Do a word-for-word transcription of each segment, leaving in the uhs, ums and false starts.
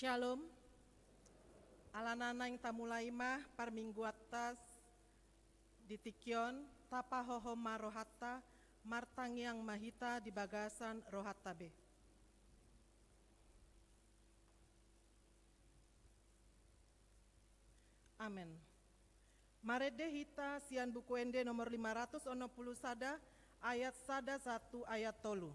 Shalom. Alana naeng tamulai ma parmingguanta di tingki on, tapahohom ma rohanta, martangiang ma hita di bagasan rohanta be. Amen. Marende hita sian Buku Ende nomor lima ratus onom pulu sada, ayat sada sahat tu ayat tolu.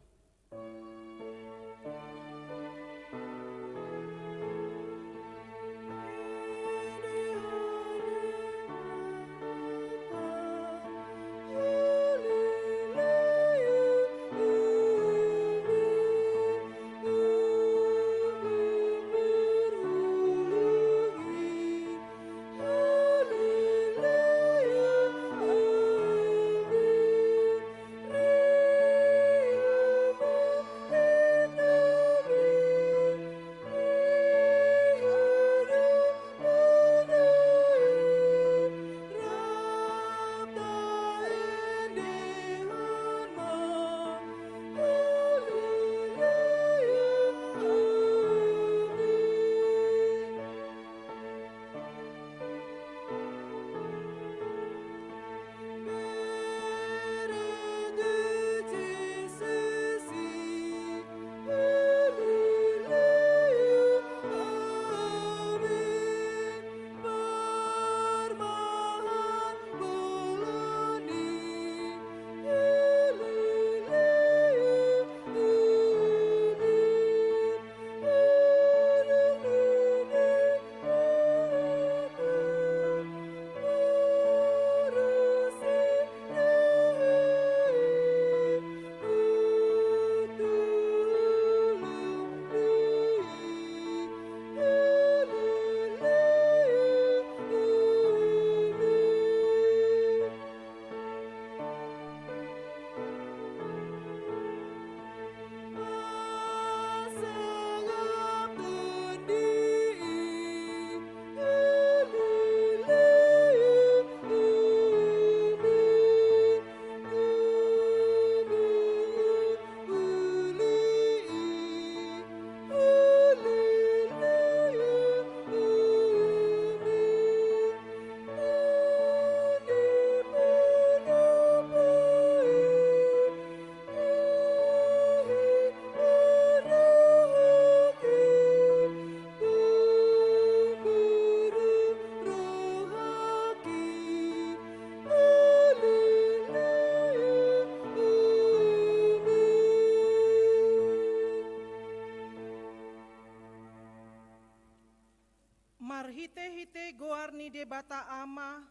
Marhite-hite goar ni Debata Ama,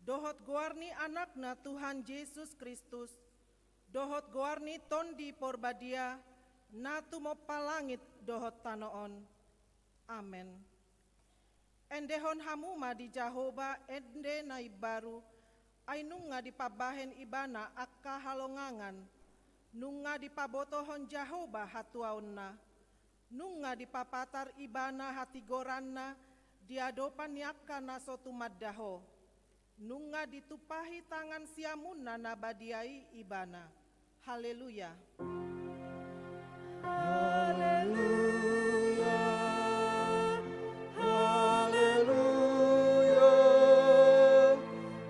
dohot goar ni Anakna Tuhan Jesus Kristus, dohot goar ni Tondi Porbadia, na tumompa langit dohot tano on. Amen. Endehon hamu ma di Jahowa ende na imbaru, ai nunga dipambahen Ibana angka halongangan, nunga dipabotohon Jahowa hatuaonna, nunga dipapatar Ibana hatigoranna di adopan ni angka na so tumanda Ho. Nunga ditumpahi tangan siamunna na badia i Ibana. Haleluya. Haleluya. Haleluya.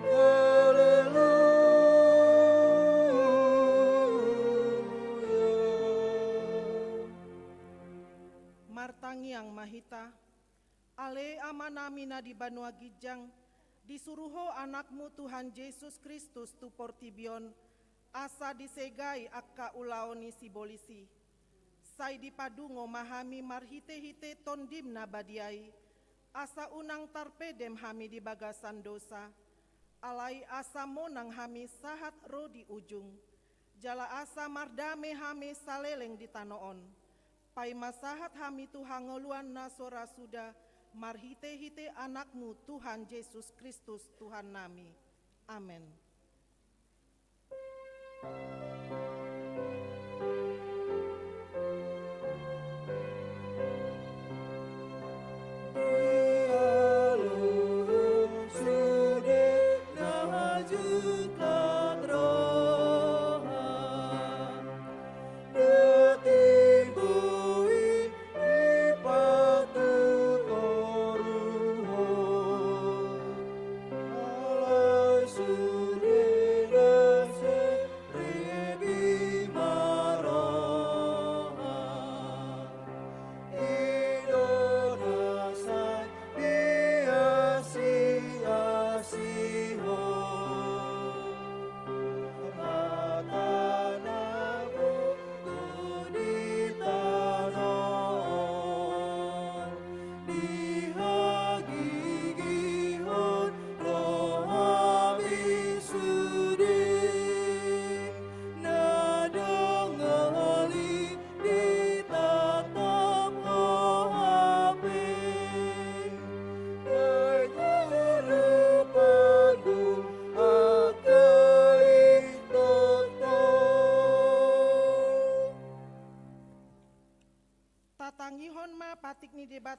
Haleluya. Martangiang ma hita. Ale Amanami na di banua ginjang, disuru Ho Anakmu Tuhan Jesus Kristus tu portibi on, asa disegai angka ulaon ni sibolis i. Sai dipadungo ma hami marhite-hite Tondim na badia i, asa unang tarpedem hami di bagasan dosa, alai asa monang hami sahat ro di ujung, jala asa mardame hami saleleng di tano on. Paima sahat hami tu hangoluan na so ra suda, marhite-hite Anakmu Tuhan Jesus Kristus Tuhannami. Amen.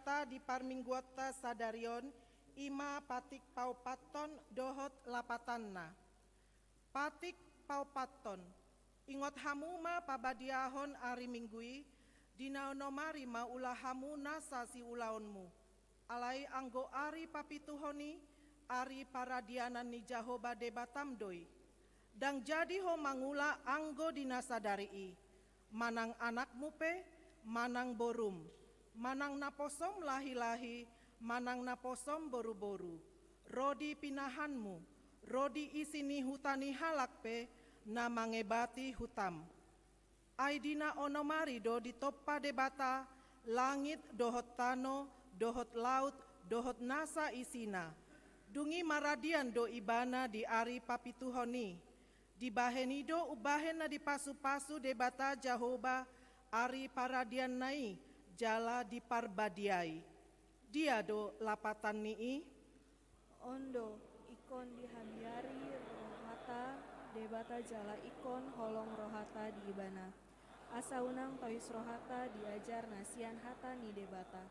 Ta di parmingguonta sadari on, i ma patik paopathon dohot lapatanna. Patik paopathon. Ingot hamu ma pabadiahon ari Minggu i, di na onom ari ma ula hamu nasa siulaonmu. Alai anggo ari papituhon i, ari paradianan ni Jahowa Debatam do i. Ndang jadi ho mangula anggo di na sadari i, manang anakmu pe, manang borum, manang naposom lahi-lahi, manang naposom boru-boru, ro di pinahanmu, ro di isi ni huta ni halak pe na mangebati hutam. Ai di na onom ari do ditompa Debata langit dohot tano, dohot laut, dohot nasa isina. Dung i maradian do ibana di ari papituhon i. Dibahen i do umbahen na dipasu-pasu Debata Jahowa ari paradianna i jala diparbadiai. Dia do lapatan ni i? On do, ingkon dihamiari rohanta Debata jala ingkon holong rohanta di ibana. Asa unang tois rohanta di ajar na sian hata ni Debata.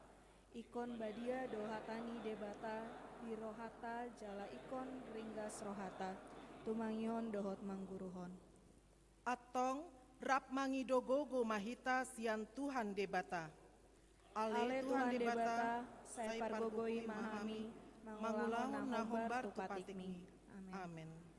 Ingkon badia do hata ni Debata di rohanta jala ingkon ringgas rohanta, tumangihon dohot mangguruhon. Antong, rap mangido gogo ma hita sian Tuhan Debata. Ale Tuhan Debata, sai pargogoi ma hami mangulahon na hombar tu patikmi. Amen.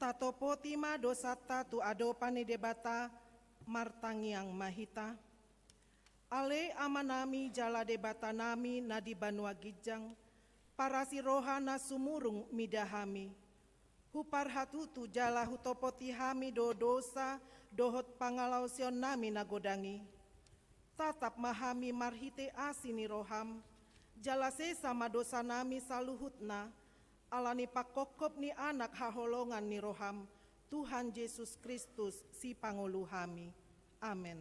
Tatopoti ma dosanta tu adopan ni Debata, martangiang ma hita. Ale Amanami jala Debatanami na di banua ginjang, parasi roha na sumurung mida hami. Huparhatutu jala hutopoti hami do dosa dohot pangalaosionnami na godang i. Tatap ma hami marhite asi ni roham, jala sesa ma dosanami saluhutna, ala ni panghophop ni Anak haholongan ni roham, Tuhan Jesus Kristus, Sipangolu hami. Amen.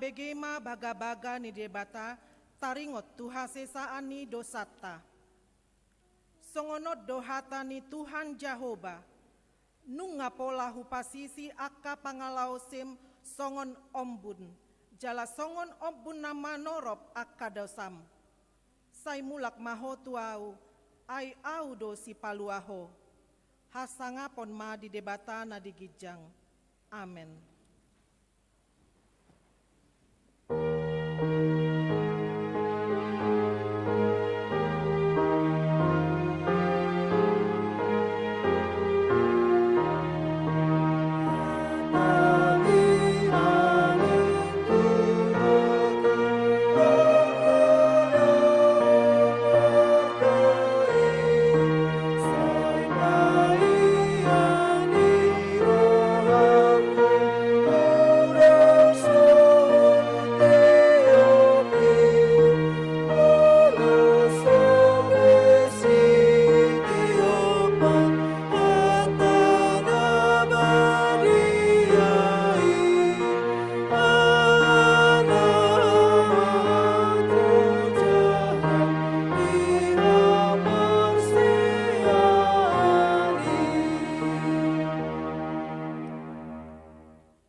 Pege ma bagabaga ni Debata taringot tu hasesaan ni dosanta. Songon on do hata ni Tuhan Jahowa: Nunga pola hupasisi angka pangalaosim songon ombun, jala songon ombun na manorop angka dosam. Sai mulak ma ho tu Ahu, ai Ahu do Sipalua ho. Hasangapon ma di Debata na di ginjang. Amen.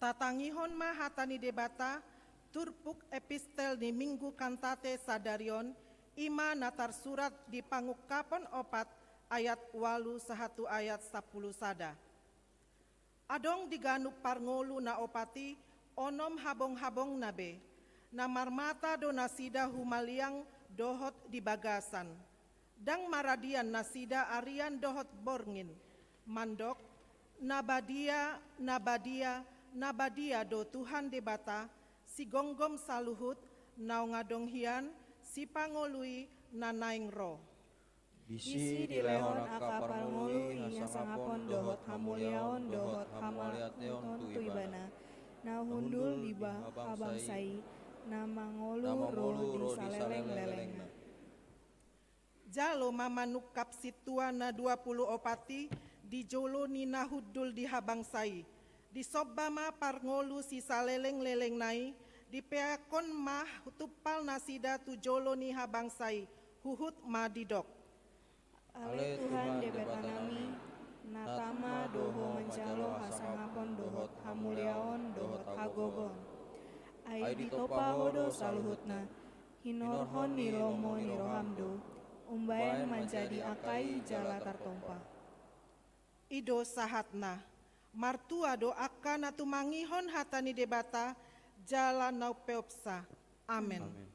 Tatangihon ma hata ni Debata, turpuk epistel ni Minggu Kantate sadari on, i ma na tarsurat di Pangungkapon opat ayat ualu sahat tu ayat sampulu sada. Adong di ganup parngolu na opat i onom habonghabongna be, na marmata do nasida humaliang dohot di bagasan. Ndang maradian nasida arian dohot borngin, mandok: Na badia, na badia, na badia do Tuhan Debata, sigomgom saluhut, naung adong hian, sipangolu i na naeng ro. Disi dilehon angka parngolu i hasangapon dohot hamuliaon dohot hamauliateon tu Ibana, na hundul di ba-, habangsa i, na mangolu ro di saleleng-lelengna. Jalo ma manungkap sintua na dua pulu opat i di jolo ni na hundul di habangsa i. Disomba ma parngolu sisaleleng-lelengna i, dipeakhon ma tumpal nasida tu jolo ni habangsa i, huhut ma didok: Ale Tuhan Debatanami, na tama do Ho manjalo hasangapon dohot hamuliaon dohot hagogoon. Ai ditompa Ho do saluhutna, hinorhon ni lomo ni roham do, umbaen manjadi angka i jala tartompa. I do sahatna. Martua do angka na tumangihon hata ni Debata jala na umpeopsa. Amen. Amen.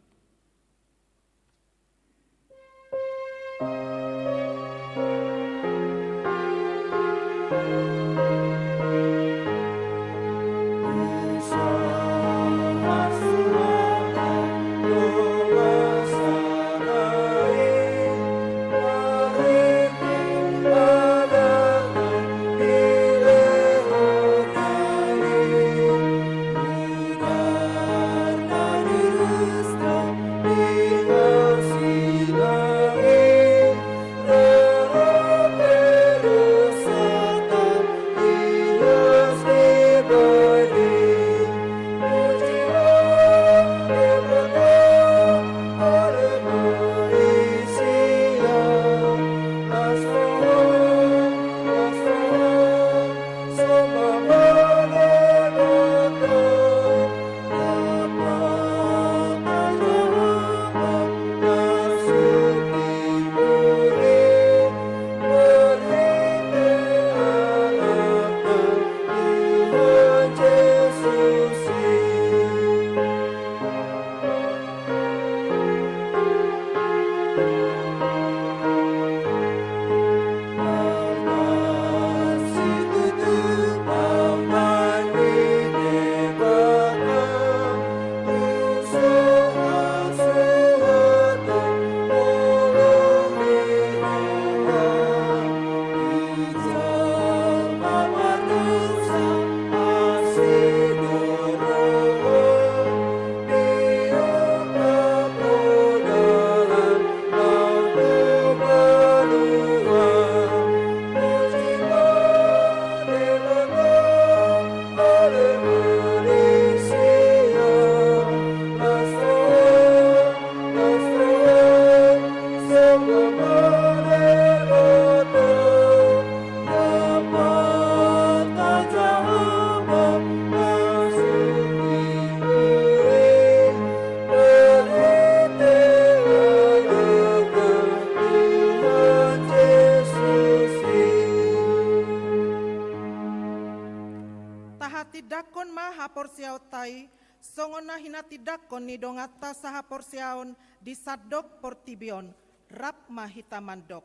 songon na hinatindangkon ni donganta sahaporseaon di sandok portibi on, rap ma hita mandok.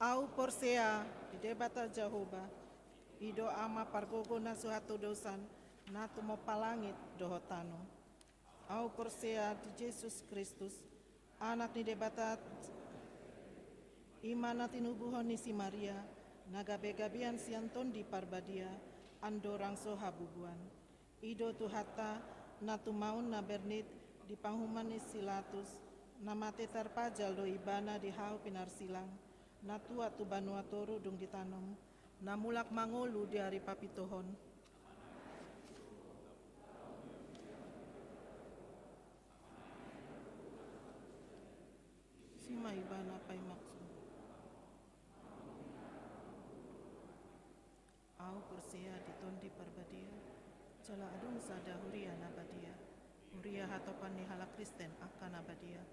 Ahu porsea di Debata Jahowa, i do Ama pargogo na so hatodosan, na tumompa langit dohot tano. Ahu porsea di Jesus Kristus, Anak ni Debata, i ma na tinubuhon ni si Maria, na gabegabean sian Tondi Parbadia, andorang so habubuan. I do Tuhanta, na tumaon na bernit di panguhuman ni si Pilatus, na mate tarpajal do Ibana di hau pinarsilang, na tuat tu banua toru dung ditanom, na mulak mangolu di ari papituhon. Disi ma Ibana paima. Ahu porsea di Tondi Parbadia, jala adong sada huria na badia, huria hatopan ni halak Kristen angka na badia,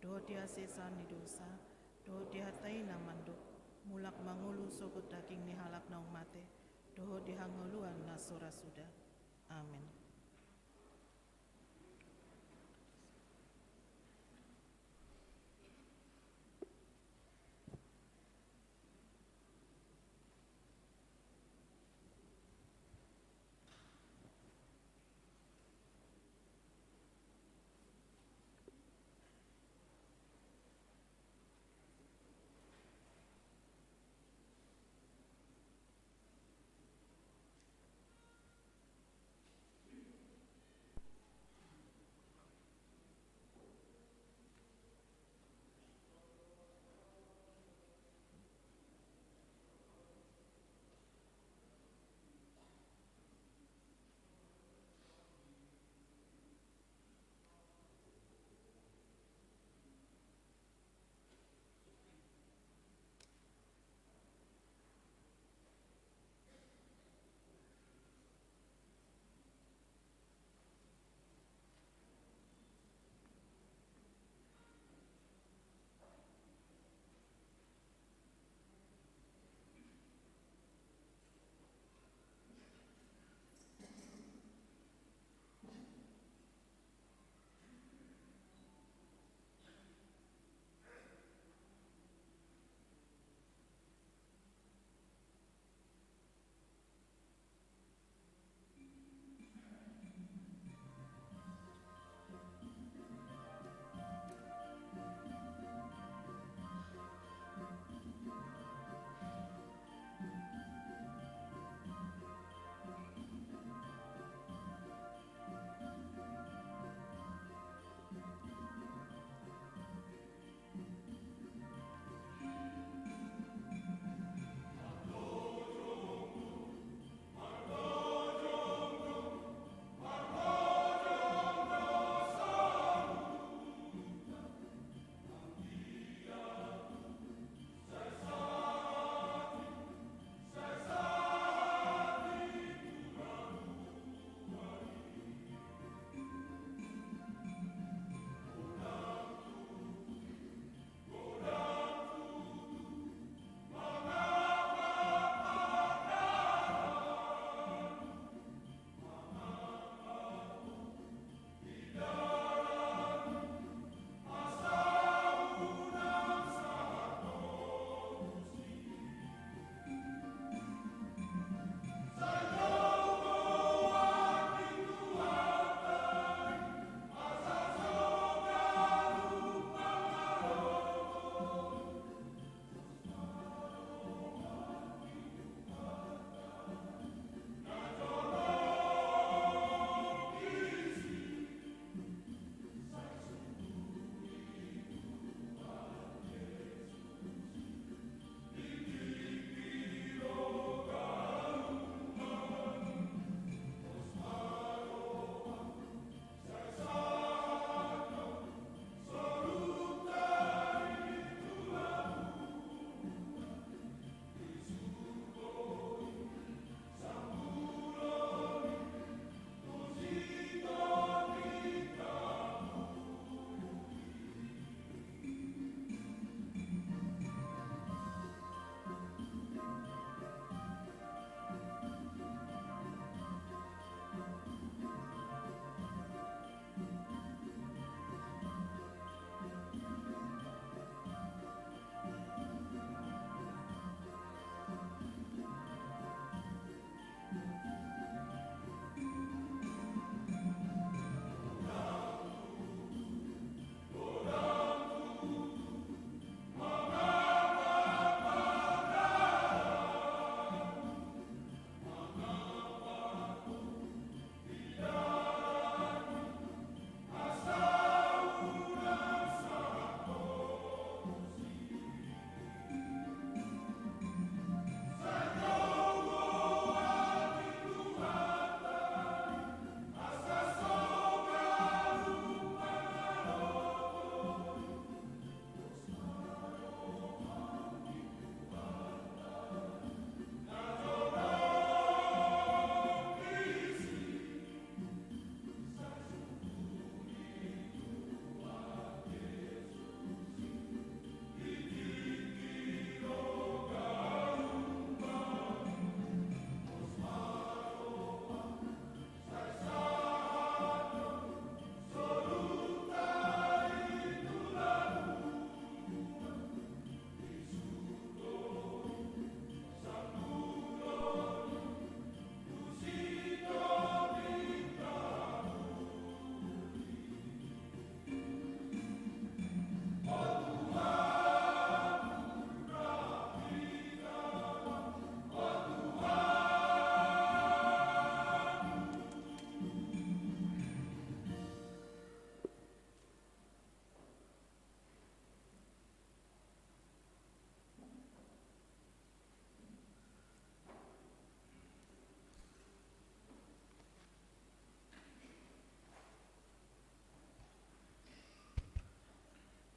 dohot di hasesaan ni dosa, dohot di hata i na mandok, mulak mangolu sogot daging ni halak naung mate, dohot di hangoluan na so ra suda. Amen.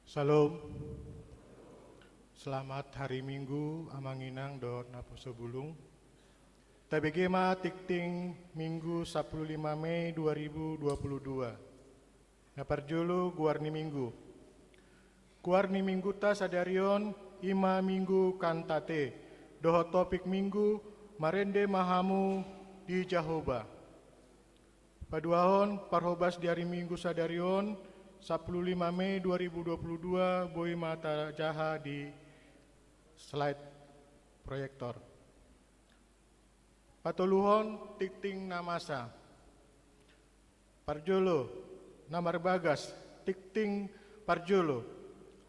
Shalom. Selamat hari Minggu, Amang Inang dohot naposo bulung. Tabege ma tingting Minggu sapuluh lima Mei dua ribu dua puluh dua. Na parjolo, goar ni Minggu. Goar ni Mingguta sadari on i ma Minggu Kantate, dohot topik Minggu: Marende ma hamu di Jahowa. Paduahon, parhobas di ari Minggu sadari on, sapuluh lima Mei dua ribu dua puluh dua, boi ma tajaha di slide proyektor. Patoluhon, tingting na masa. Parjolo, na marbagas, tingting parjolo.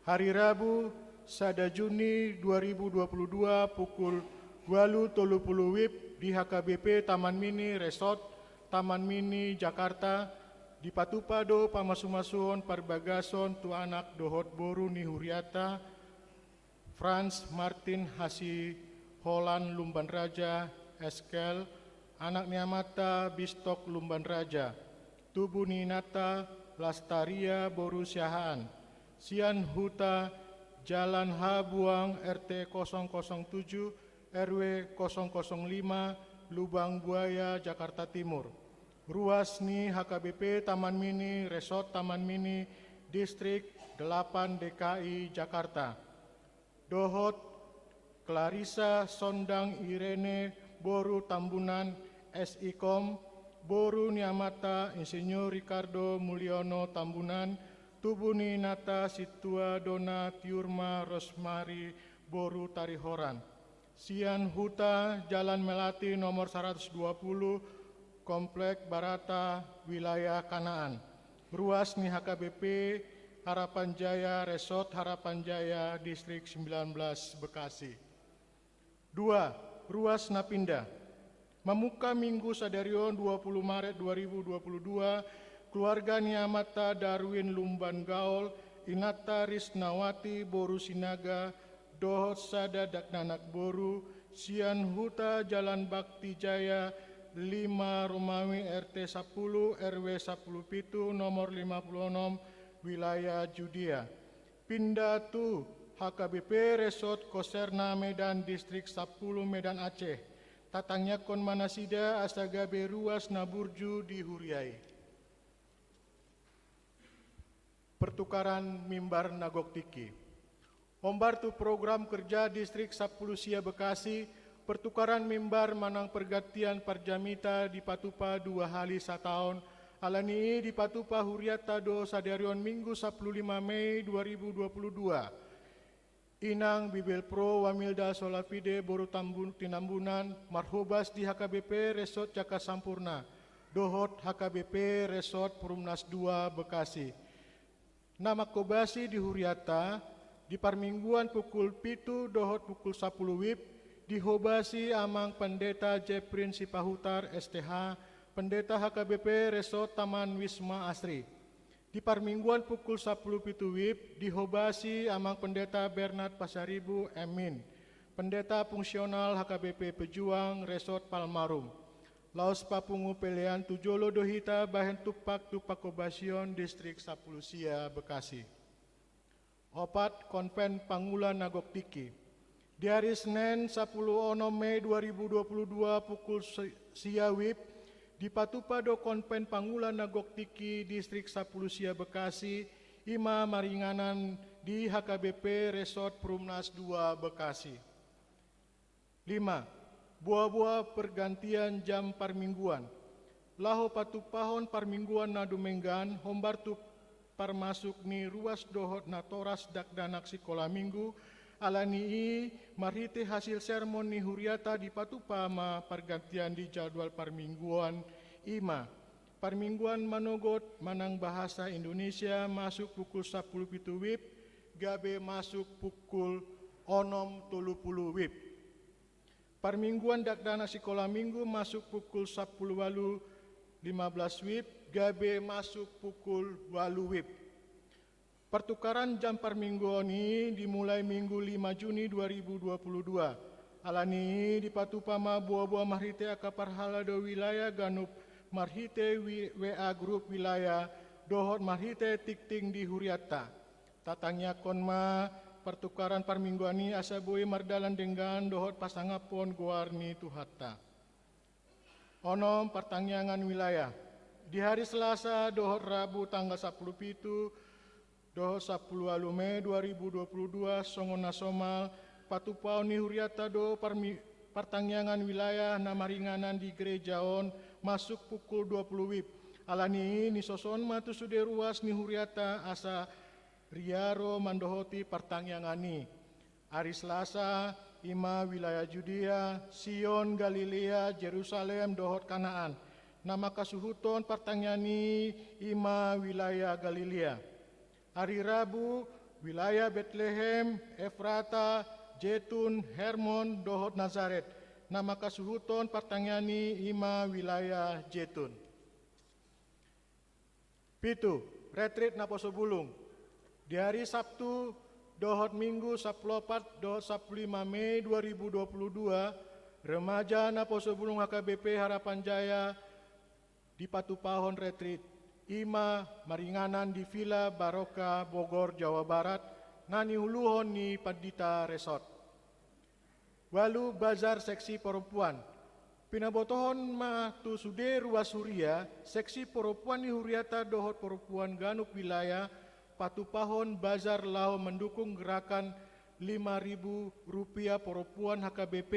Hari Rabu, sada Juni dua ribu dua puluh dua, pukul ualu tolu puluh wib, di H K B P Taman Mini Resort Taman Mini Jakarta, dipatupa do pamasumasuon parbagason tu anak dohot boru ni hurianta, Franz Martin Hasiholan Lumban Raja, Eskel, anak ni amanta Bistok Lumban Raja, tubu ni inanta Lastaria boru Siahaan, sian huta Jalan Habuang, R T kosong kosong tujuh, R W kosong kosong lima, Lubang Buaya, Jakarta Timur. Ruas ni H K B P Taman Mini Resort Taman Mini, Distrik delapan D K I Jakarta. Dohot Clarissa Sondang Irene boru Tambunan, S I Kom, boru ni amanta Insinyur Ricardo Mulyono Tambunan, tubu ni inanta Sintua Dona Tiurma Rosemary boru Tarihoran, sian huta Jalan Melati nomor saratus dua puluh, Komplek Barata, Wilayah Kanaan. Ruas ni H K B P Harapan Jaya, Resort Harapan Jaya, Distrik sembilan belas, Bekasi. Dua, ruas na pinda. Mamungka Minggu sadari on, dua puluh Maret dua ribu dua puluh dua, keluarga ni amanta Darwin Lumban Gaol, inanta Risnawati boru Sinaga, dohot sada dakdanak boru, sian huta Jalan Bakti Jaya lima Romawi, R T sapuluh, R W sapuluh pitu, nomor lima puluh onom, Wilayah Judea. Pinda tu H K B P Resort Koserna Medan, Distrik sapuluh, Medan Aceh. Tatangiangkon ma nasida asa gabe ruas na burju di huria i. Pertukaran mimbar na gok tingki. Hombar tu program kerja Distrik sapuluh sia Bekasi, pertukaran mimbar manang pergantian parjamita dipatupa dua hali sataon. Alani i dipatupa hurianta do sadari on, Minggu sapuluh lima Mei dua ribu dua puluh dua. Inang Bibelvrouw Wamilda Solafide boru Tambu-, Tinambunan, marhobas di H K B P Resort Jaka Sampurna dohot H K B P Resort Perumnas dua Bekasi. Na manghobasi di hurianta, di parmingguan pukul pitu dohot pukul sapuluh wib, dihobasi Amang Pendeta Jeprin Sipahutar, S T H, Pendeta H K B P Resort Taman Wisma Asri. Di parmingguan pukul sapuluh pitu wib, dihobasi Amang Pendeta Bernard Pasaribu, M Min, Pendeta Fungsional H K B P Pejuang, Resort Palmarum. Laos papungu pelean tu jolo do hita bahen tumpak tu panghobasion Distrik sapuluh sia Bekasi. Opat, konven pangula na gok tingki. Di ari Senen sapuluh onom Mei dua ribu dua puluh dua pukul si-, sia wib, dipatupa do konven pangula na gok tingki Distrik sapuluh sia Bekasi, i ma maringanan di H K B P Resort Perumnas dua Bekasi. Lima, boaboa pergantian jam parmingguan. Laho patumpahon parmingguan na dumenggan, hombar tu parmasuk ni ruas dohot natoras dakdanak sikola minggu, alani i marhite hasil sermon ni hurianta dipatupa ma pargantian di jadwal parmingguan, i ma: Parmingguan manogot manang bahasa Indonesia masuk pukul sapuluh pitu wib, gabe masuk pukul onom tolu puluh wib. Parmingguan dakdanak sikola minggu masuk pukul sapuluh ualu lima belas wib, gabe masuk pukul ualu wib. Pertukaran jam parmingguon i dimulai Minggu lima Juni dua ribu dua puluh dua. Alani i dipatupa ma boaboa marhite angka parhalado wilayah ganup, marhite wi-, W A grup wilayah, dohot marhite tingting di hurianta. Tatangiangkon ma partukaran parmingguan i asa boi mardalan denggan dohot pasangaphon goar ni Tuhanta. Onom, partangiangan wilayah. Di hari Selasa dohot Rabu tanggal sampulu pitu dohot sampulu ualu Mei dua ribu dua puluh dua, songon na somal, patupaon ni hurianta do parmi-, partangiangan wilayah na maringanan di gereja on masuk pukul dua puluh wib. Alani i nisoson ma tu sude ruas ni hurianta asa riaro mandohoti partangiangan i. Ari Selasa, i ma wilayah Judea, Sion, Galilea, Jerusalem, dohot Kanaan. Na mangkasuhuthon partangiangan i, i ma wilayah Galilea. Ari Rabu, wilayah Betlehem, Efrata, Jetun, Hermon, dohot Nazaret. Na mangkasuhuthon partangiangan i, i ma wilayah Jetun. Pitu, retreat naposo bulung. Di ari Sabtu dohot Minggu sampulu opat dohot sampulu lima Mei dua ribu dua puluh dua, remaja naposo bulung H K B P Harapan Jaya dipatupahon retreat, i ma maringanan di Villa Barokah Bogor, Jawa Barat, na niuluhon ni Pandita Resort. Ualu, bazar seksi perempuan. Pinabotohon ma tu sude ruas huria, seksi perempuan ni hurianta dohot perempuan ganup wilayah, patupahon bazar laho mandukung gerakan lima ribu rupiah perempuan H K B P,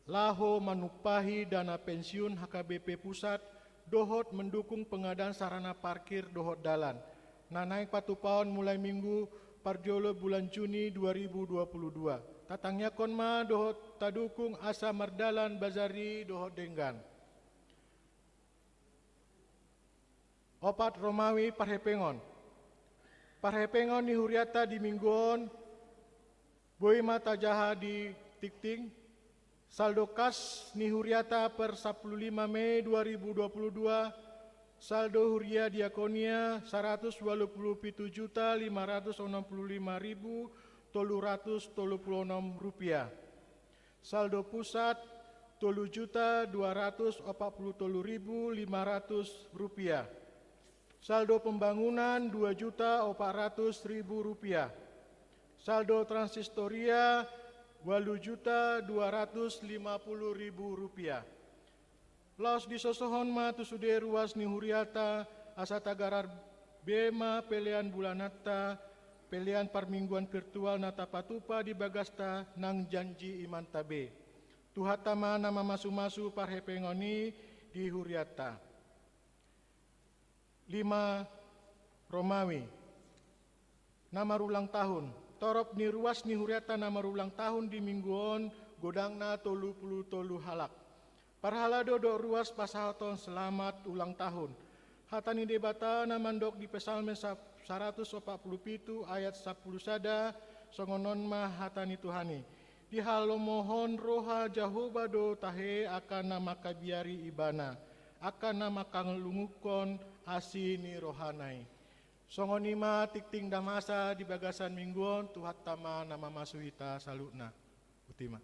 laho manumpahi dana pensiun H K B P pusat, dohot mandukung pengadaan sarana parkir dohot dalan. Na naeng patupahon mulai Minggu parjolo bulan Juni dua ribu dua puluh dua. Tatangiangkon ma dohot tadukung asa mardalan bazar i dohot denggan. Opat, Romawi, parhepengon. Parhepengon ni hurianta di Minggu on, boi ma tajaha di tingting. Saldo kas ni hurianta per sampulu lima Mei dua ribu dua puluh dua, saldo huria diakonia saratus ualu pulu pitu juta lima ratus onom pulu lima ribu tolu ratus tolu pulu onom rupiah. Saldo pusat, tolu juta dua ratus opat pulu tolu ribu lima ratus rupiah. Saldo pembangunan, dua juta opat ratus ribu rupiah. Saldo transitoria, ualu juta dua ratus lima pulu ribu rupiah. Laos disosohon ma tu sude ruas ni hurianta, asa tagarar be ma pelean bulananta, pelean parmingguan virtual na tapatupa di bagasta nang janji imanta be. Tuhanta ma na mamasumasu parhepengon i di hurianta. Lima, Romawi. Na marulang tahun. Torop ni ruas ni hurianta na marulang tahun di Minggu on, godangna tolu pulu tolu halak. Parhalado dohot ruas pasahaton selamat ulang tahun. Hata ni Debata na mandok di Psalmen sa-, saratus opat pulu pitu ayat sampulu sada, songon on ma hata ni Tuhan i. Dihalomohon roha Jahowa do tahe angka na mangkabiari Ibana, angka na mangkalunguhon asi ni rohana i. Songon i ma tingting na masa di bagasan Minggu on, Tuhanta ma na mamasu hita saluhutna. Botima.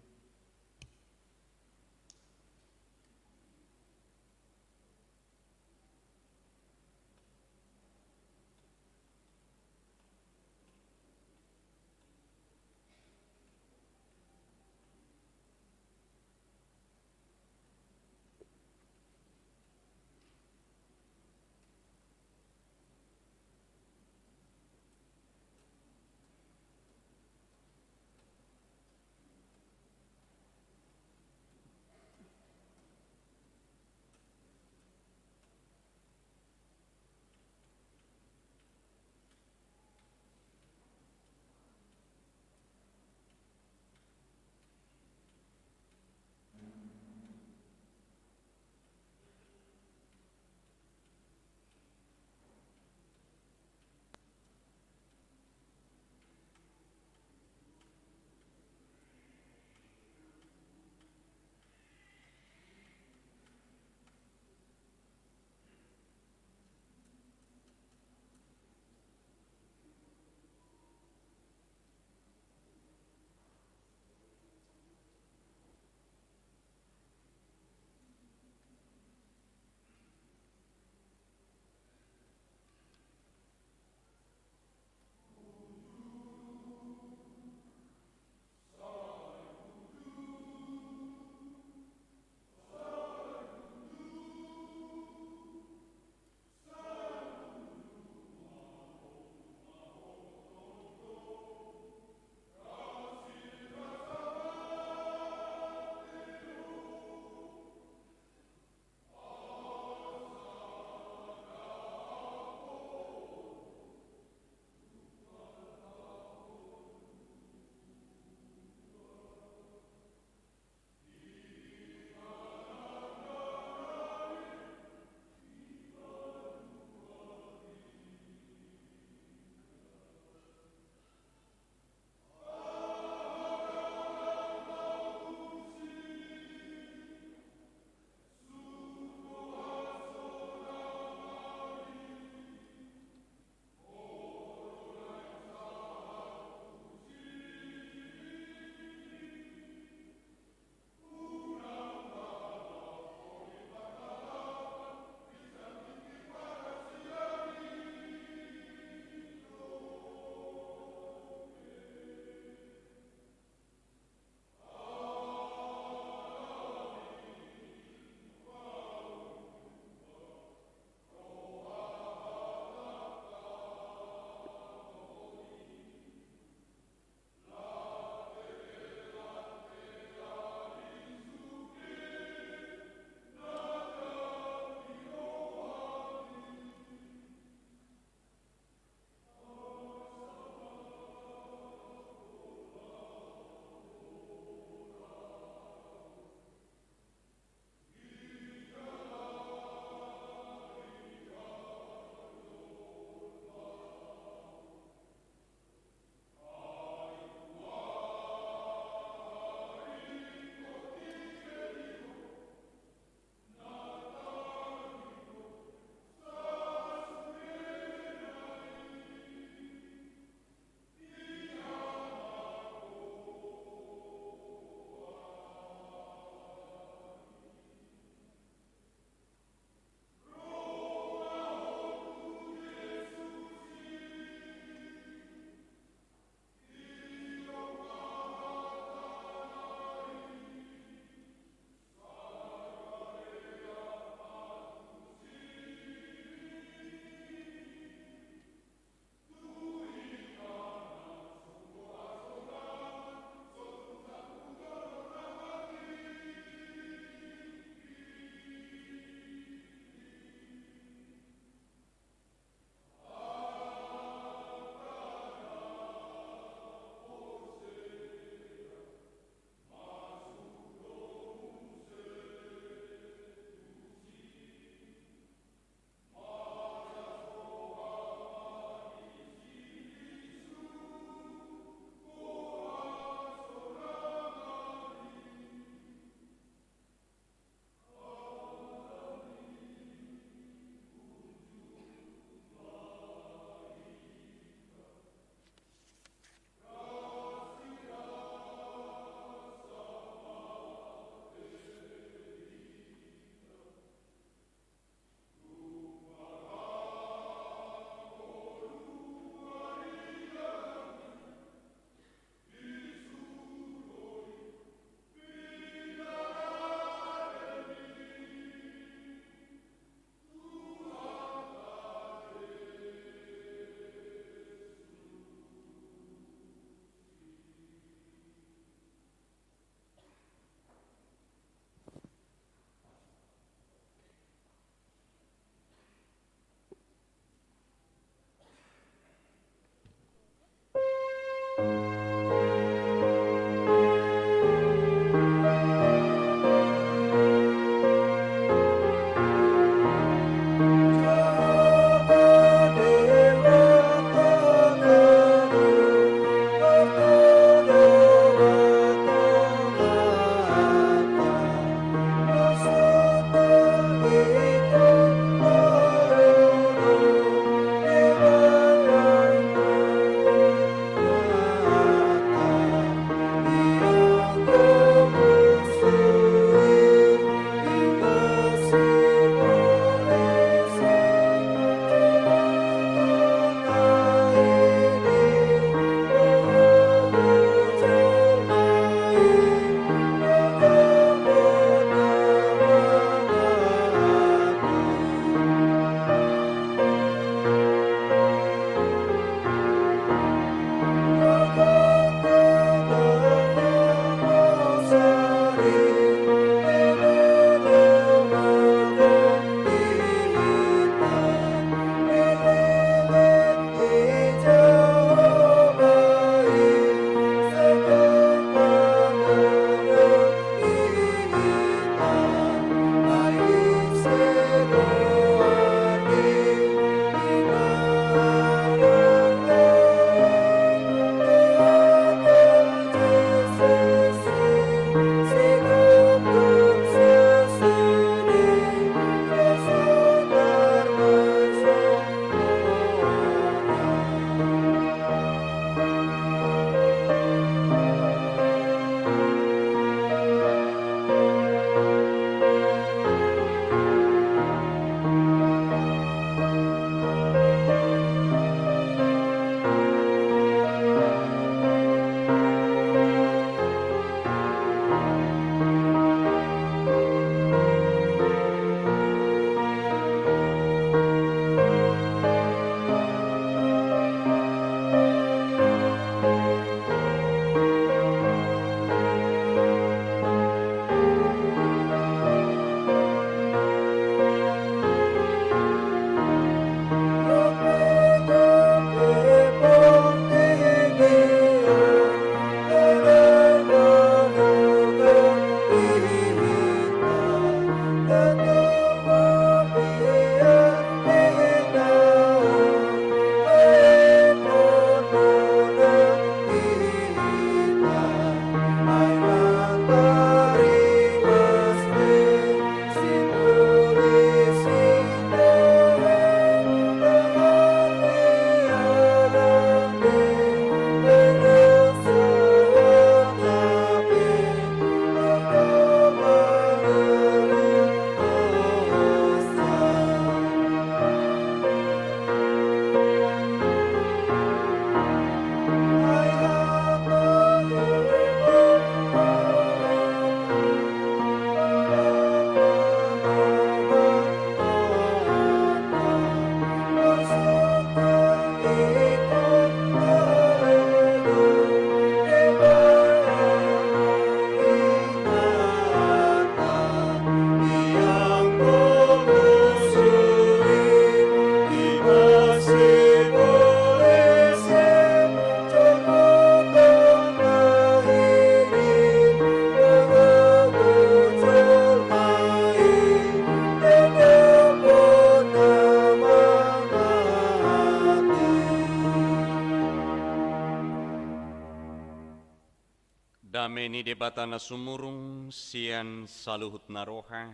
Dame ni Debata na sumurung sian saluhut na roha,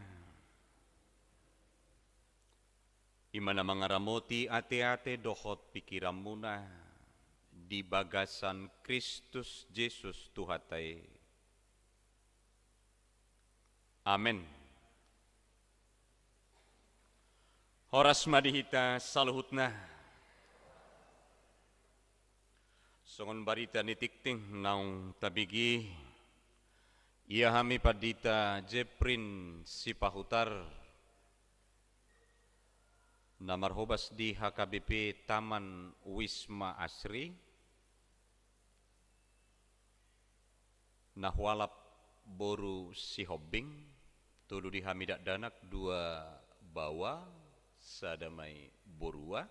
i ma na mangaramoti ateate dohot pingkiranmuna di bagasan Kristus Jesus Tuhanta i. Amen. Horas ma di hita saluhutna. Songon barita ni tingting naung tabege, ia hami pandita Jeprin Sipahutar, na marhobas di H K B P Taman Wisma Asri, na hualap boru Sihombing, tolu di hami dakdanak, dua baoa, sada ma i borua.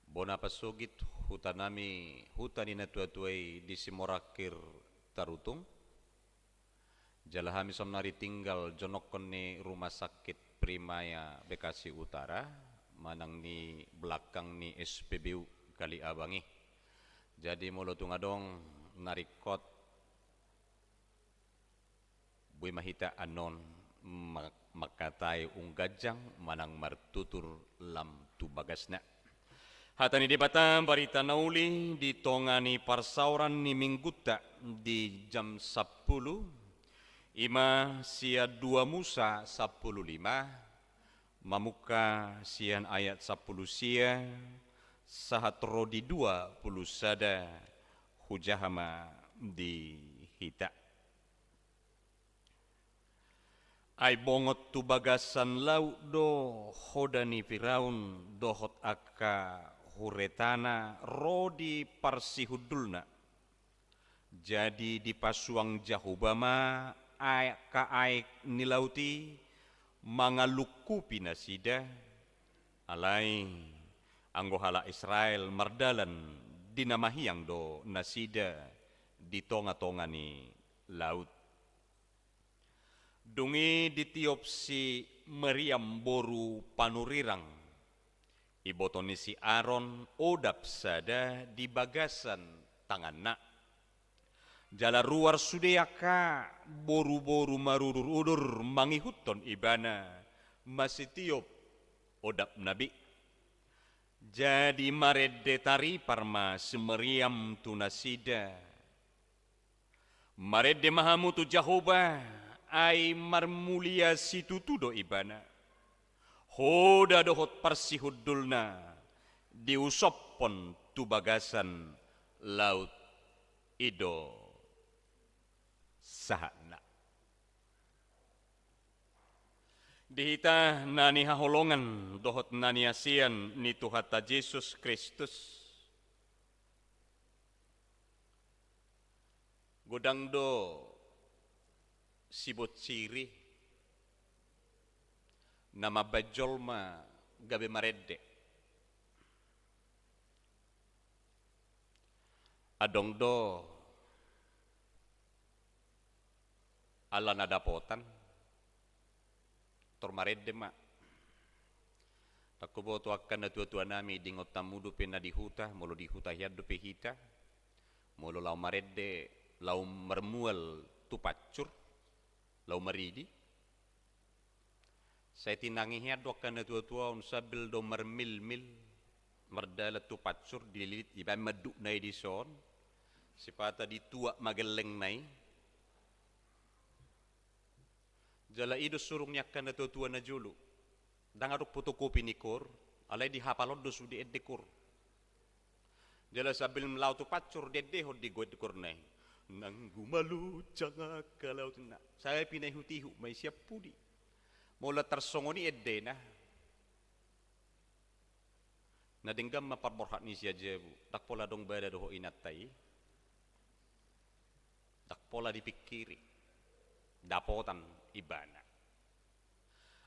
Bona pasogit hutanami, huta ni natuatua i di Simorangkir Tarutung. Jala hami saonari tinggal jonokkon ni Rumah Sakit Primaya Bekasi Utara, manang ni belakang ni S P B U Kaliabang i. Jadi molo tung adong na ringkot, boi ma hita annon ma-, mangkatai ung ganjang manang martutur lam tu bagasna. Hata ni Debata, barita na uli di tonga ni parsaoran ni Minggunta di jam sampulu, i ma sian dua Musa sampulu lima, mamungka sian ayat sampulu sia, sahat ro di dua pulu sada, hujaha ma di hita. Ai bongot tu bagasan laut do hoda ni Firaun dohot angka huretana ro di parsihundulna. Jadi dipasuang Jahowa ma angka aek ni laut i mangalungkupi nasida, alai anggo halak Israel mardalan di na mahiang do nasida di tongatonga ni laut. Dung i ditiop si Miriam boru panurirang, iboto ni si Aron, odap sada di bagasan tanganna. Jala ruar sude angka boruboru marudurudur mangihuthon ibana masitiop odapna be. Jadi marende taripar ma si Miriam tu nasida. Marende ma hamu tu Jahowa, ai marmulia situtu do ibana. Hoda dohot parsihundulna diusophon tu bagasan laut i do sahatna. Di hita na nihaholongan dohot na niasian ni Tuhanta Jesus Kristus, godang do sibonciri na mambaen jolma gabe marende. Adong do ala na dapotan, tor marende ma. Ndang huboto angka natuatuanami, di ingotanmu dope na di huta, molo di huta hian dope hita, molo laho marende, laho marmual tu pansur, laho maridi. Sai tinangi hian do angka natuatua on sambil do marmilmil, mardalan tu pansur, dililit, dibaen mandukna i dison, sipata dituak ma gellengna i. Jala i do surung ni angka natuatua na jolo. Ndang adong fotokopi ni kor, alai dihapalon do sude ende kor. Jala sambil laho tu pansur diendehon, digoit korna i. Nanggo malunjang angka laut, ninna. Sai pinaihutihut ma i sian pudi. Molo tarsongon i endena, na denggan ma parborhat ni si Ajabu, ndang pola adong bada dohot inanta i. Ndang pola dipingkiri. Dapotan ibana.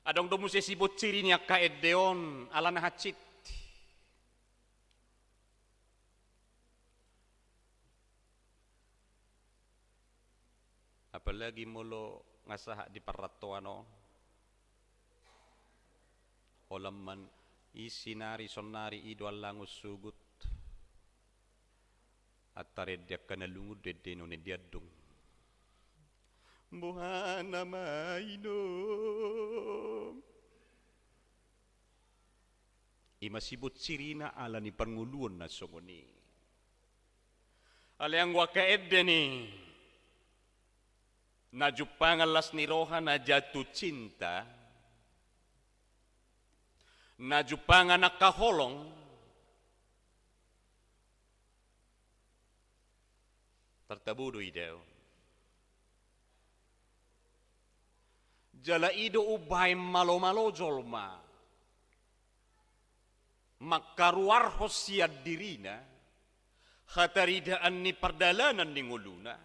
Adong do muse sibonciri ni angka ende on, alana hansit. Apalagi molo nga sahat di parrantoan on. Holan man i sinari sonari i do allangon sugut. Tarende angka na lungun, dende non ende andung. Boha nama inom? Ima sibut sirina ala ni parngoluon na songon i. Alai anggo angka ende ni na jumpangan las ni roha, na jatuh cinta, na jumpangan angka holong, tartabodo i daon. Jala i do umbahen malomalo jolma mangkaruarhon sian dirina hataridaan ni pardalanan ni ngoluna,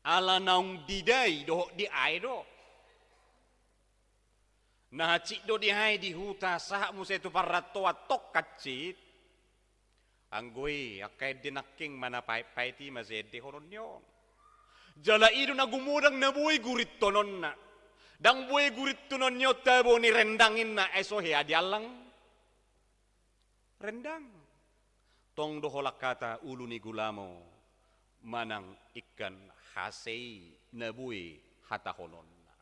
ala naung didai dohot diae do. Na hansit do diae di huta, sahat muse tu parrantoan, tong hansit. Anggo i angka ende nangkin ma na paetpaet i, mase endehonon ni on. Jala i do na gumodang na boi gurintononna. Ndang boi gurintonon ni on tabo ni rendang inna, ai so hea diallang rendang. Tong do holan hata ulu ni gulamo manang ingkan hase i na boi hatahononna.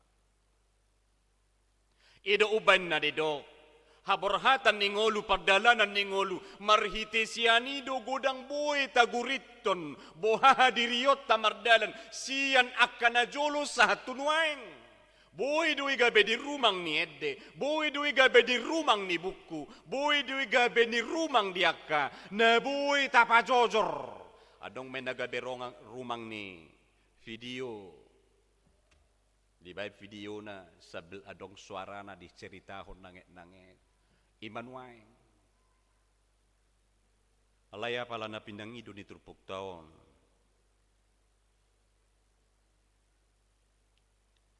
I do umbahen na didok, haborhatan ni ngolu, pardalanan ni ngolu, marhite sian i do godang boi tagurinton boha hadirionta mardalan sian angka na jolo sahat tu nuaeng. Boi do i gabe di rumang ni ende, boi do i gabe di rumang ni buku, boi do i gabe di rumang ni angka na boi tapajojor. Adong ma i na gabe rongang, rumang ni video. Dibaen videona sambil adong suarana diceritahon nangetnanget. Ima nuaeng. Alai apala na pinangido ni turpukta on,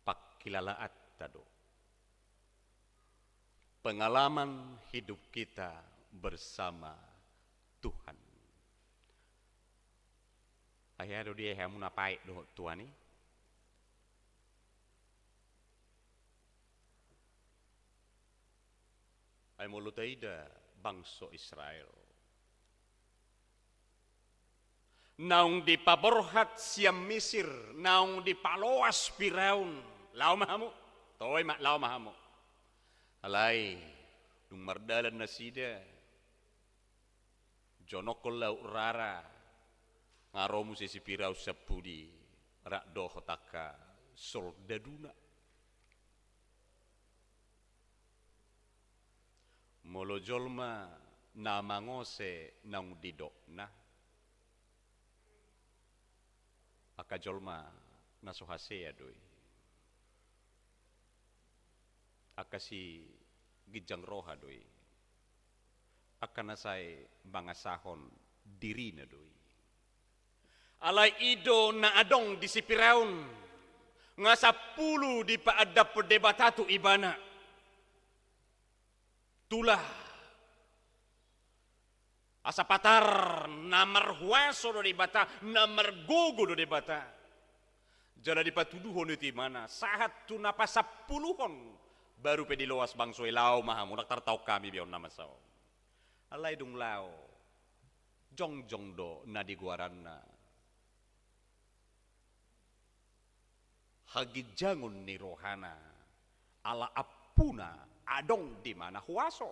pangkilalaanta do. Pengalaman hidup kita bersama Tuhan. Ai aha do dia hamu na paet dohot Tuhan i? Ai molo taida bangso Israel, naung dipaborhat sian Misir, naung dipaloas Firaun, laho ma hamu, toe ma, laho ma hamu. Alai dung mardalan nasida, jonok Laut Rara, nga ro muse si Firaun sian pudi rap dohot angka soldaduna. Molo jolma na mangose naung didokna, angka jolma na so hasea do i. Angka siginjang roha do i. Angka na sai mangasahon dirina do i. Alai i do na adong di si Firaun, nga sampulu dipaandaphon Debata tu ibana. Tulah. Asa patar, na marhuaso do Debata, na margogo do Debata. Jala dipatuduhon i tu ibana, sahat tu na pasampuluhon, baru pe diloas bangso i, laho ma hamu, ndang tartaon hami be on na masa on. Alai dung laho, jongjong do na di goaranna haginjangon ni rohana, ala ampuna adong di ibana huaso.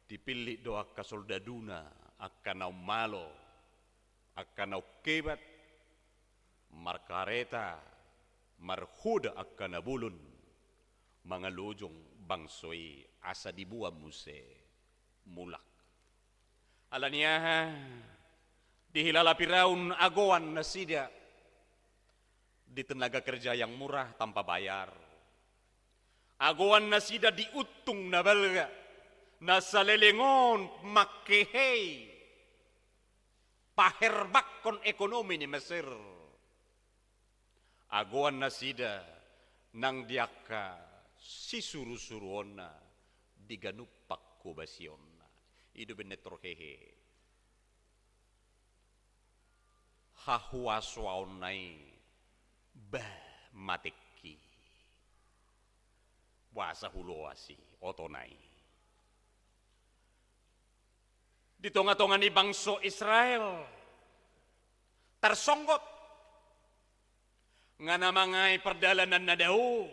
Dipillit do angka soldaduna, angka naung malo, angka naung hebat, markareta, marhoda angka na bolon, mangalojong bangso i asa diboan muse mulak. Ala ni aha? Dihilala Firaun agoan nasida di tenaga kerja yang murah tanpa bayar. Agoan nasida di untung na balga, na saleleng on mangkehei paherbanghon ekonomi ni Mesir. Agoan nasida nang di angka sisurusuruonna di ganup pangkobasionna. I do bennettor hehe. Hahuasoaonna i, bah, matengki. Boasa huloas i, otona i. Di tonga-tonga ni bangso Israel tarsonggot, nga na mangae pardalanan na dao,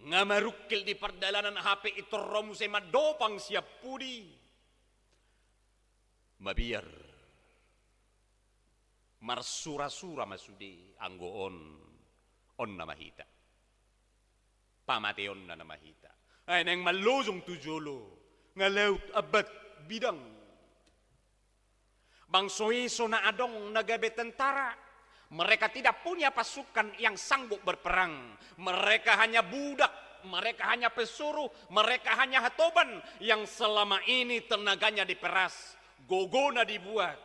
nga marungkil di pardalanan hape intor ro muse mandopang sian pudi. Mabiar marsura-sura ma sude anggo on, on nama hita. Pamateonna nama hita. Ai naeng mallojong tu jolo, nga laut abbat bidang. Bangso i so na adong na gabe tentara. Mereka tidak punya pasukan yang sanggup berperang. Mereka hanya budak, mereka hanya pesuruh, mereka hanya hatoban yang selama ini tenaganya diperas, gogona dibuat.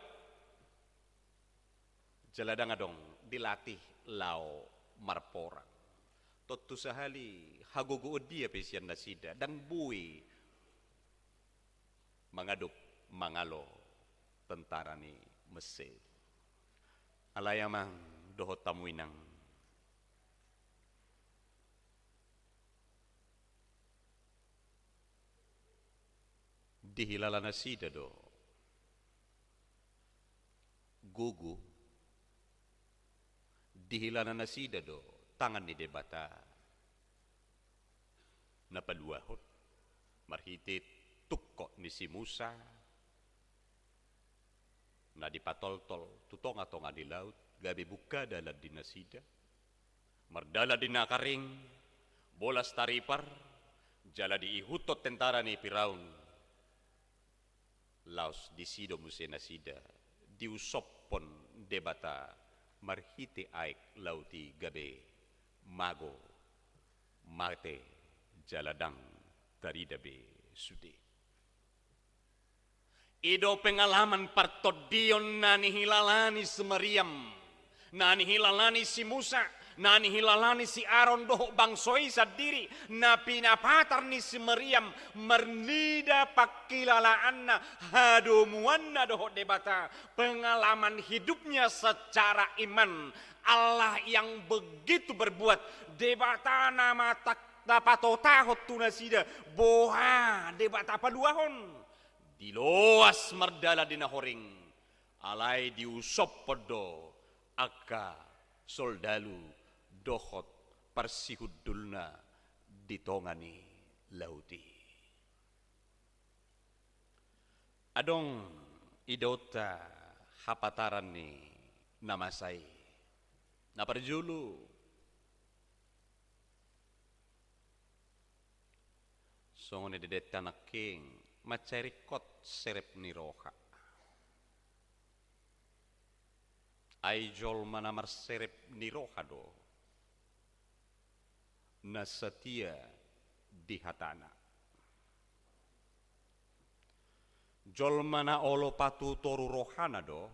Jala ndang adong dilatih laho marporang. Tontu sahali hagogoon dia pe sian nasida, ndang boi mangadop mangalo tentara ni Mesir. Alai amang dohot hamu inang, dihilala nasida do gogo, dihilala nasida do tangan ni Debata na paluahon, marhite tungkot ni si Musa na dipatoltol tu tonga-tonga ni laut, gabe buka dalan di nasida, mardalan di na karing, bolas taripar, jala diihuthon tentara ni Firaun. Laos disi do muse nasida diusophon Debata marhite aek laut i gabe mago, mate, jala ndang tarida be sude. I do pengalaman partondion na nihilala ni si Miriam, na nihilala ni si Musa, na nihilala ni si Aron dohot bangso i sandiri, na pinapatar ni si Miriam marnida pangkilalaanna, hadomuanna dohot Debata, pengalaman hidupnya secara iman, Allah yang begitu berbuat, Debata na matak-, na patotahon tu nasida, boha Debata paluahon. Diloas mardalan di na horing, alai diusophon do angka soldalu dohot parsihundulna di tonga ni laut i. Adong idaonta hapataran ni na masa i. Na parjolo, songon i didok nangkin, mansai ringkot serep ni roha. Ai jolma na marserep ni roha do na satia di hatana. Jolma na olo patutoru rohana do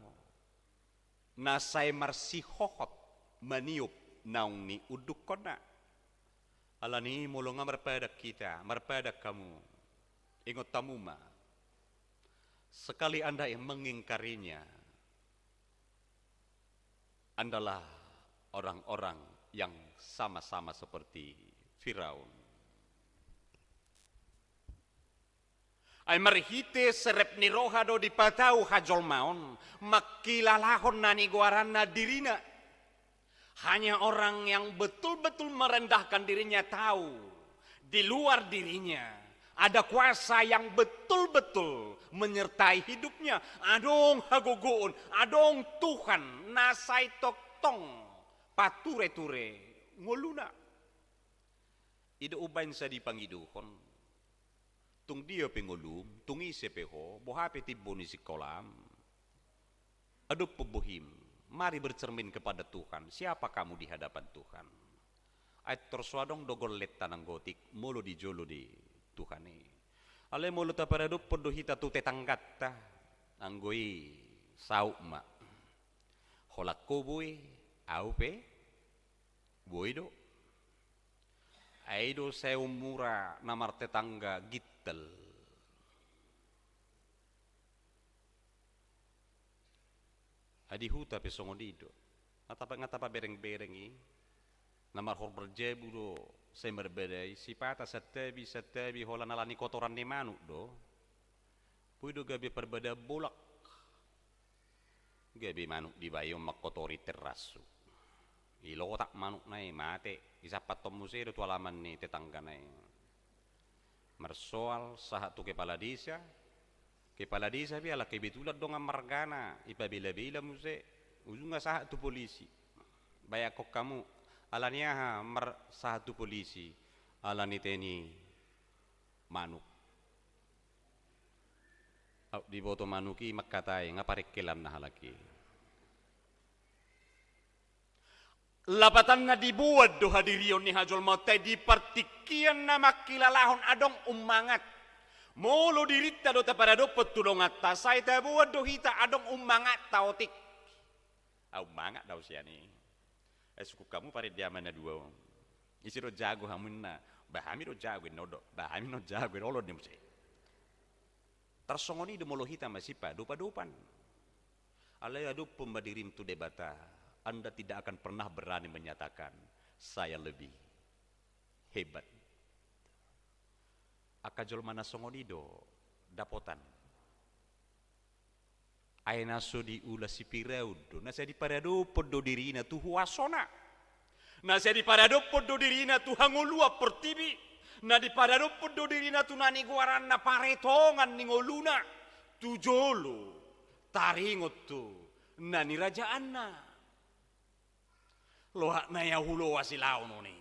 na sai marsihohot maniop naung niundukkonna. Alani i molo nga marpadan hita, marpadan hamu, ingot hamu ma, sekali Anda yang mengingkarinya, Andalah orang-orang yang sama-sama seperti Firaun. Ai marhite serep ni roha do dipatau hajolmaon mangkilalahon na nigoaranna dirina. Hanya orang yang betul-betul merendahkan dirinya tahu, di luar dirinya ada kuasa yang betul-betul menyertai hidupnya. Adong hagogoon, adong Tuhan na sai tongtong pature-ture ngoluna. I do umbaen sai dipangidohon. Tung dia pe ngolum, tung ise pe ho, boha pe timbo ni sikolam, adophon bohim, mari bercermin kepada Tuhan, siapa kamu di hadapan Tuhan. Ai tor so adong do gollenta nanggo otik molo di jolo ni Tuhan i. Alai molo taparadophon do hita tu tetangganta, anggo i saut ma. Holan ho boi, au pe boi do. Ai do sai umura na martetangga gintel. Ai di huta pe songon i do. Nga tapa, nga tapabereng-bereng i. Na marhorbar jabu do Sai marbadai, sipata santabi, santabi holan ala ni kotoran ni manuk do. Boi do gabe parbadaan bolak. Gabe manuk dibahen mangkotori terassu. Ilotak manukna i, mate, disampathon muse do tu alaman ni tetanggana i. Marsoal sahat tu kepala desa, kepala desa pe ala kebetulan dongan margana, ipabelabela muse, ujungna sahat tu polisi. Bayangkon hamu, ala ni aha mar-, sahat tu polisi, ala ni teni manuk. Aut diboto manuk i mangkatai, nga parengkelanna halak i. Lapatanna diboan do hadirion ni hajolmaonta i di partingkian na mangkilalahon adong ummangat. Molo dirinta do taparadophon tu donganta, sai taboan do hita adong ummangatta otik. Au mangat do au sian i. Eh, sungkun hamu parende ama na dua on. Ise do jago hamu inna. Bah hami do jago inna on do. Bah hami do jago inna, olo do muse. Tarsongon i do molo hita masipadopadopan. Alai adophon ma dirim tu Debata. Anda tidak akan pernah berani menyatakan saya lebih hebat. Angka jolma na songon i do dapotan. Ai na so diula sipiraun do, na sai diparadophon do dirina tu huasona. Na sai diparadophon do dirina tu hangoluan portibi. Na diparadophon do dirina tu na nigoaranna paretongan ni ngoluna. Tu jolo, taringot tu na nirajaanna. Loakna ia huloa silaon on i.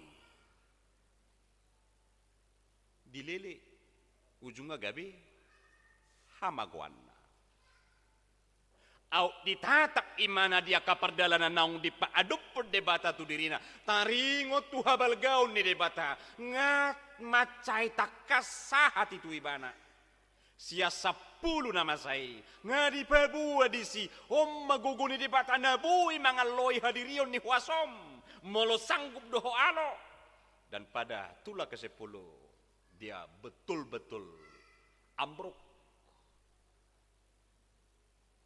Dilele, ujungna gabe hamagoanna. Aut ditatap imana di angka pardalanan naung dipaadophon Debata tu dirina, taringot tu habalgaon ni Debata, nga mansai tangkas sahat i tu ibana. Sian sampulu na masa i, nga dipaboa disi, on ma gogo ni Debata na boi mangalloi hadirion ni huasom, molo sanggup do ho alo. Dan pada tulang kesepuluh, dia betul-betul ambruk.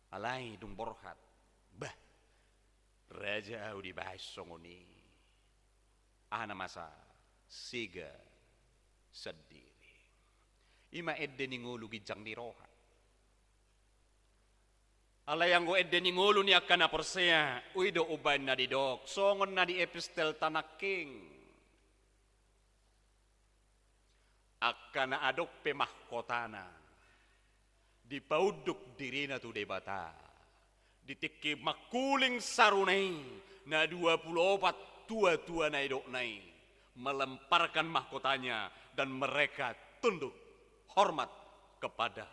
Alai dung borhat, bah, raja au dibahen songon i. Aha na masa, sega sandiri. I ma ende ni ngolu ginjang ni roha. Alai anggo ende ni ngolu ni angka na porsea, ui do umbahen na didok, songon na di epistelta nangkin. Angka na adong pe mahkotana, dipaunduk dirina tu Debata. Di tingki mangkuling saruna i, na dua pulu opat tuatua na nidokna i, melemparkan mahkotanya dan mereka tunduk hormat kepada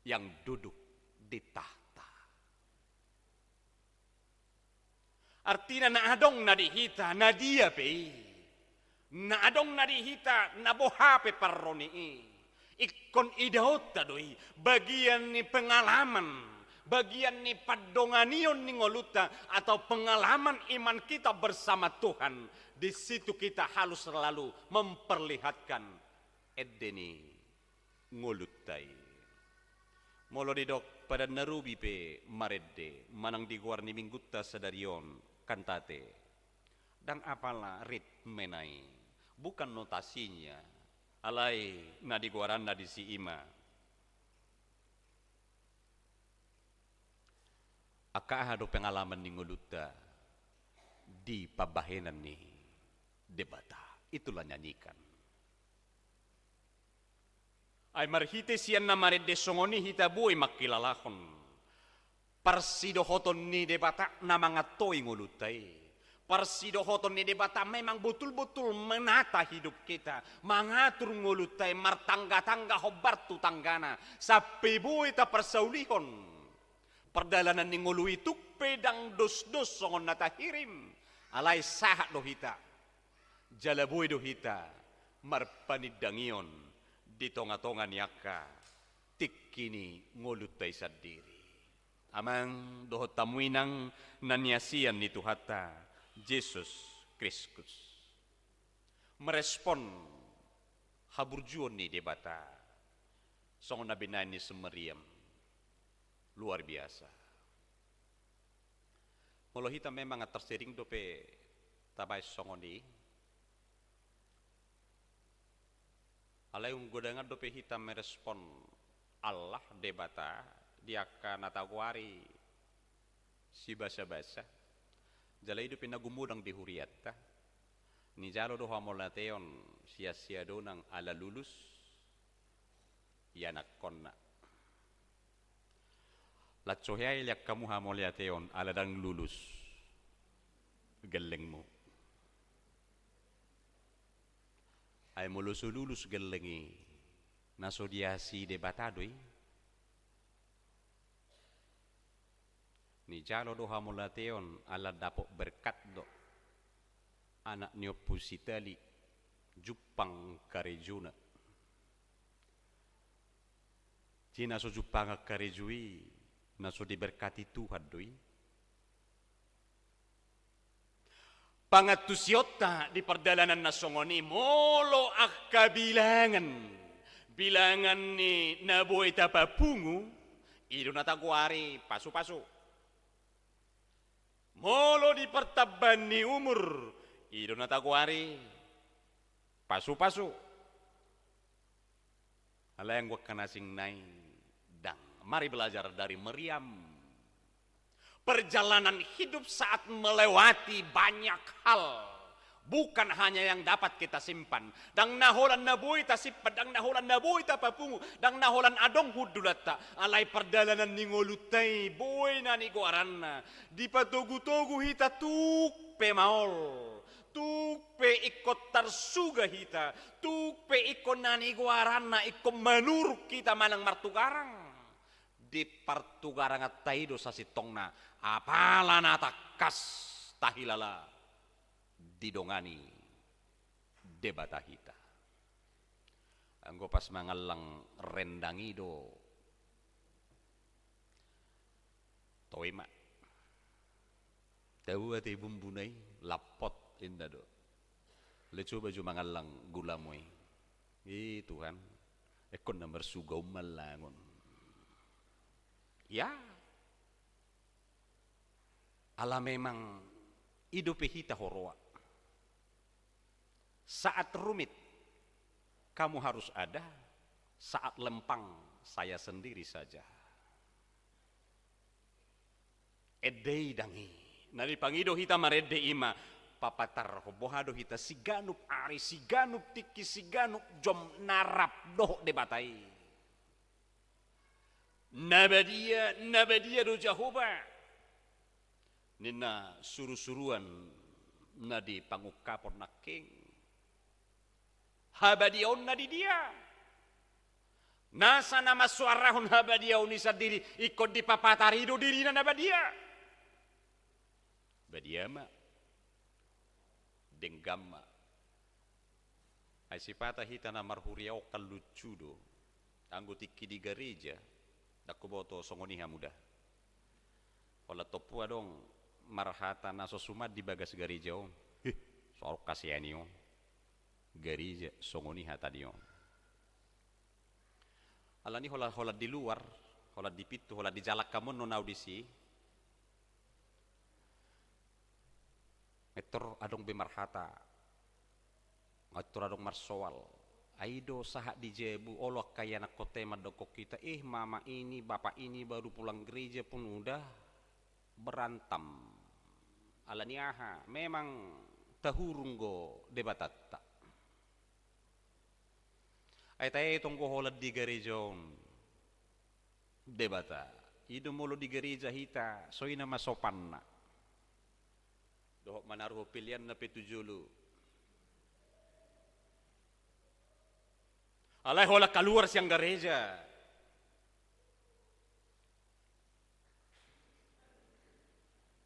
yang duduk di tahta. Artina na adong na di hita, na dia pe i. Na adong na di hita, na boha pe parroni i. Ingkon idaonta do i, bagian ni pengalaman, bagian ni pandonganion ni ngolunta, atau pengalaman iman kita bersama Tuhan. Di situ kita harus selalu memperlihatkan ende ni ngolunta i. Molo didok padan na robi pe marende, manang di goar ni minggunta sadari on, kantate. Ndang apala ritmena i, bukan notasinya, alai na di goaranna disi i ma. Angka aha do pengalaman ni ngolunta di pambahenan ni Debata. Itulah nyanyikan. Ai marhite sian na marende songon i hita boi mangkilalahon parsidohoton ni Debata na mangantoi ngolunta i. Parsidohoton ni Debata memang botul-botul menata hidup kita, mangatur ngolunta i, martangga-tangga hombar tu tanggana, sampe boi taparsaulihon. Pardalanan ni ngolu i tuk pe ndang dosdos songon na tahirim, alai sahat do hita. Jala boi do hita marpanindangion di tonga-tonga ni angka tingki ni ngolunta i sandiri. Amang dohot hamu inang na niasian ni Tuhanta Jesus Kristus. Merespon haburjuon ni Debata. Songon na binahen ni si Meriam. Luar biasa. Molo hita memang antar sering dope tabaen songon i. Alai umgodang dope hita merespon Allah Debata di angka na tagoari sibasabasa. Jala i dope na gumodang di hurianta. Nijalo do hamauliateon sian siadonang ala lulus ianakkonna. Laos hea i lean hamu hamauliateon ala ndang lulus gellengmu. Ai molo so lulus gelleng i, na so diasi Debata do i. Nijalo do hamauliateon ala dapot berkat do anak ni Ompu Sitali jumpang karejona. Jadi na so jumpang angka karejo i, na so diberkati Tuhan do i. Pangantusionta di pardalanan na songon i, molo angka bilangan, bilangan ni na boi tapapungu, i do na tagoari pasupasu. Molo di partambaan ni umur, i do na tagoari pasupasu. Alai anggo angka na asing nai ndang. Mari belajar dari Meriam. Perjalanan hidup saat melewati banyak hal. Bukan hanya yang dapat kita simpan. Ndang na holan na boi tasimpan, ndang na holan na boi tapapungu, ndang na holan adong hundulanta. Alai pardalanan ni ngolunta i boi na nigoaranna. Dipatogutogu hita tuk pe maol. Tuk pe ingkon tarsuga hita, tuk pe ingkon na nigoaranna ingkon manuruk hita manang martugarang. Di partugaranganta i do sasintongna apala na tangkas tahilala didongani Debata hita. Anggo pas mangallang rendang i do, toe ma. Tau ate bumbuna i, lampot inna do. Alai coba jo mangallang gulamu i. I Tuhan, ingkon na marsuga on ma allangon. Ya. Ala memang i dope hita huroa. Saat rumit, kamu harus ada, saat lempang, saya sendiri saja. Ende i ndang i. Na dipangido hita marende i ma, papatarhon boha do hita siganup ari, siganup tingki, siganup jom na rap dohot Debata i. Na badia, na badia do Jahowa. Ninna surusuruan na di pangungkapon nangkin. Habadiaonna di dia. Nasa na mansoarahon habadiaon i sandiri, ingkon dipapatar i do dirina na badia. Badia ma. Denggan ma. Ai sipata hita na marhuria on kan lucu do. Anggo tingki di gareja, ndang huboto songon i hamu da. Holan tompu adong marhata na so suman di bagas gareja on. Heh, so adong hasian i on. Gareja songon i hata ni on. Alani holan, holan di luar, holan di pintu, holan di jalan hamu on nau disi. Nga tor adong be marhata. Nga tor adong marsoal. Ai do sahat di jabu, olo angka ianakhonta i mandok hita, eh, mama ini, bapak ini baru pulang gereja pun udah berantem. Alani aha, memang tahurung do Debatanta. Ai tahe tong do holan di gareja on Debata. I do molo di gareja hita, songon i nama sopanna. Dohot manaruhon peleanna pe tu jolo. Alai holan kaluar sian gareja.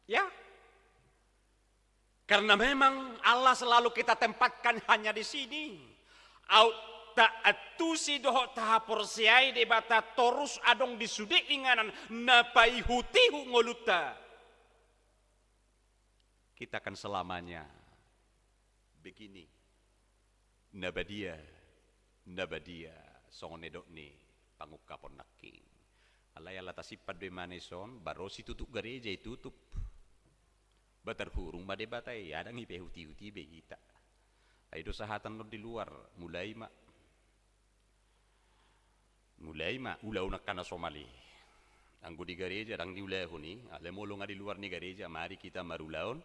Ya. Karena memang Allah selalu kita tempatkan hanya di sini. Aut taantusi dohot tahaporseai Debata torus adong di sude inganan na paihutihut ngolunta. Kita akan selamanya begini. Na badia, na badia, songon na nidok ni pangungkapon nangkin. Alai ala tasimpan do imana i son, baru situtup gareja i tutup. Ba tarhurung ma Debata i, ndang ipaihutihut be hita. Ai do sahatan on di luar, mulai ma. Mulai ma ulaon angka na somal i. Anggo di gareja ndang diulahon i, alai molo nga di luar ni gareja, mari kita marulaon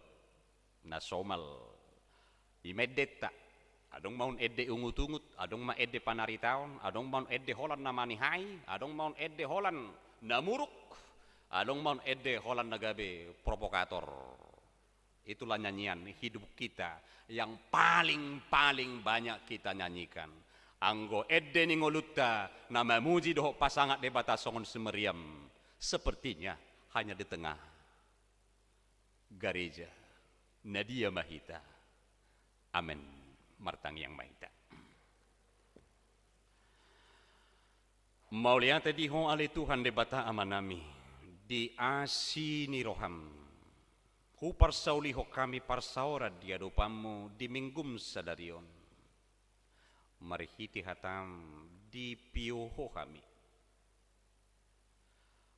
na somal. I ma endenta. Adong ma on ende ungut-ungut, adong ma ende panaritaon, adong ma on ende holan na manihai, adong ma on ende holan na muruk, adong ma on ende holan na gabe provokator. Itulah nyanyian hidup kita yang paling-paling banyak kita nyanyikan. Anggo ende ni ngolunta na mamuji dohot pasangap Debata songon si Miriam, sepertinya hanya di tengah gareja. Na dia ma hita? Amen. Martangiang ma hita. Mauliate di Ho ale Tuhan Debata Amanami, di asi ni roham huparsaulihon hami parsaoran di adopanmu di Minggum sadari on. Marhite hatam dipio Ho hami,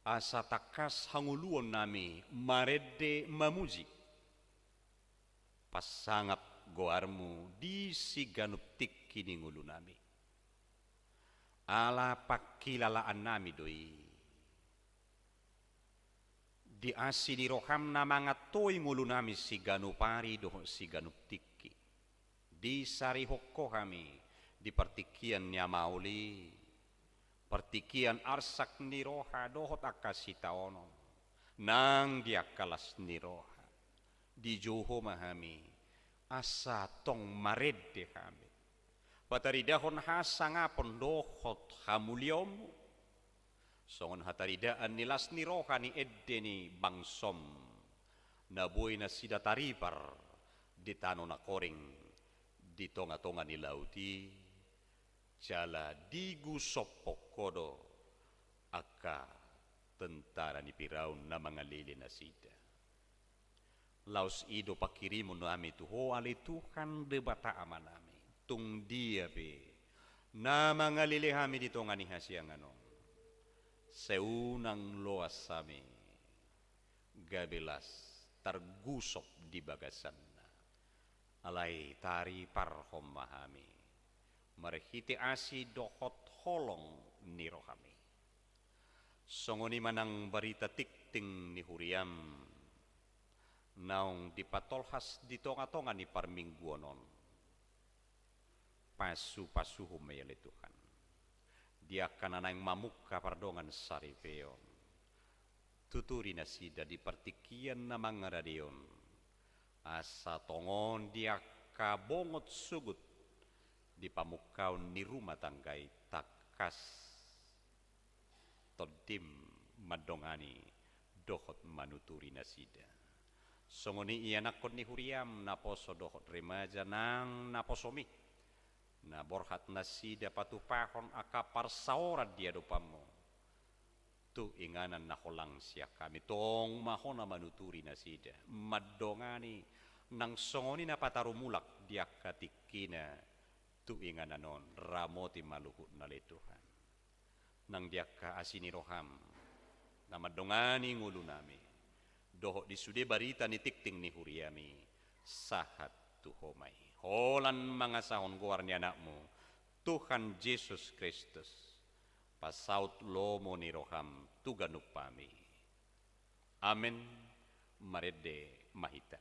asa tangkas hangoluonnami marende mamuji, pasangap goarmu di siganup tingki ni ngolunami. Ala pangkilalaannami do i. Di asi ni roham na mangantoi ngolunami siganup ari dohot siganup tingki. Disarihon Ho hami di partingkian ni amaol i, partingkian arsak ni roha dohot angka sitaonon, nang di angka las ni roha. Dijou Ho ma hami, asa tong marende hami, pataridahon hasangapon dohot hamuliaonmu. Songon hataridaan ni las ni roha ni ende ni bangsom, na boi nasida taripar di tano na koring di tonga-tonga ni laut i, jala digusophon Ho do angka tentara ni Firaun na mangalele nasida. Laos i do panghirimonnami tu Ho ale Tuhan Debata Amanami, tung dia pe na mangalele hami di tonga ni hasiangan on, sai unang loas hami gabe las targusop di bagasanna. Alai tariparhon ma hami marhite asi dohot holong ni rohami. Songon i ma nang barita tingting ni huriam naung dipatolhas di tonga-tonga ni parmingguon on. Pasu-pasuhon ma i ale Tuhan di angka na naeng mamungka pardongansaripeon. Tuturi nasida di partingkian na mangarade on, asa tongon di angka bongot sogot di pamungkaon ni rumah tangga i tangkas tondim mandongani dohot manuturi nasida. Songon i ianakhon ni huriam naposo dohot remaja nang naposomi, na borhat nasida patupahon angka parsaoran di adopanmu tu inganan na holang sian hami. Tong ma Ho na manuturi nasida, mandongani, nang songon i na patarumulak di angka tingkina tu inganan on. Ramoti ma luhutna ale Tuhan. Nang di angka asi ni roham na mandongani ngolunami dohot di sude barita ni tingting ni huriami, sahat tu Ho ma i. Holan mangasahon goar ni Anakmu, Tuhan Jesus Kristus, pasaut lomo ni roham tu ganup hami. Amen. Marende ma hita.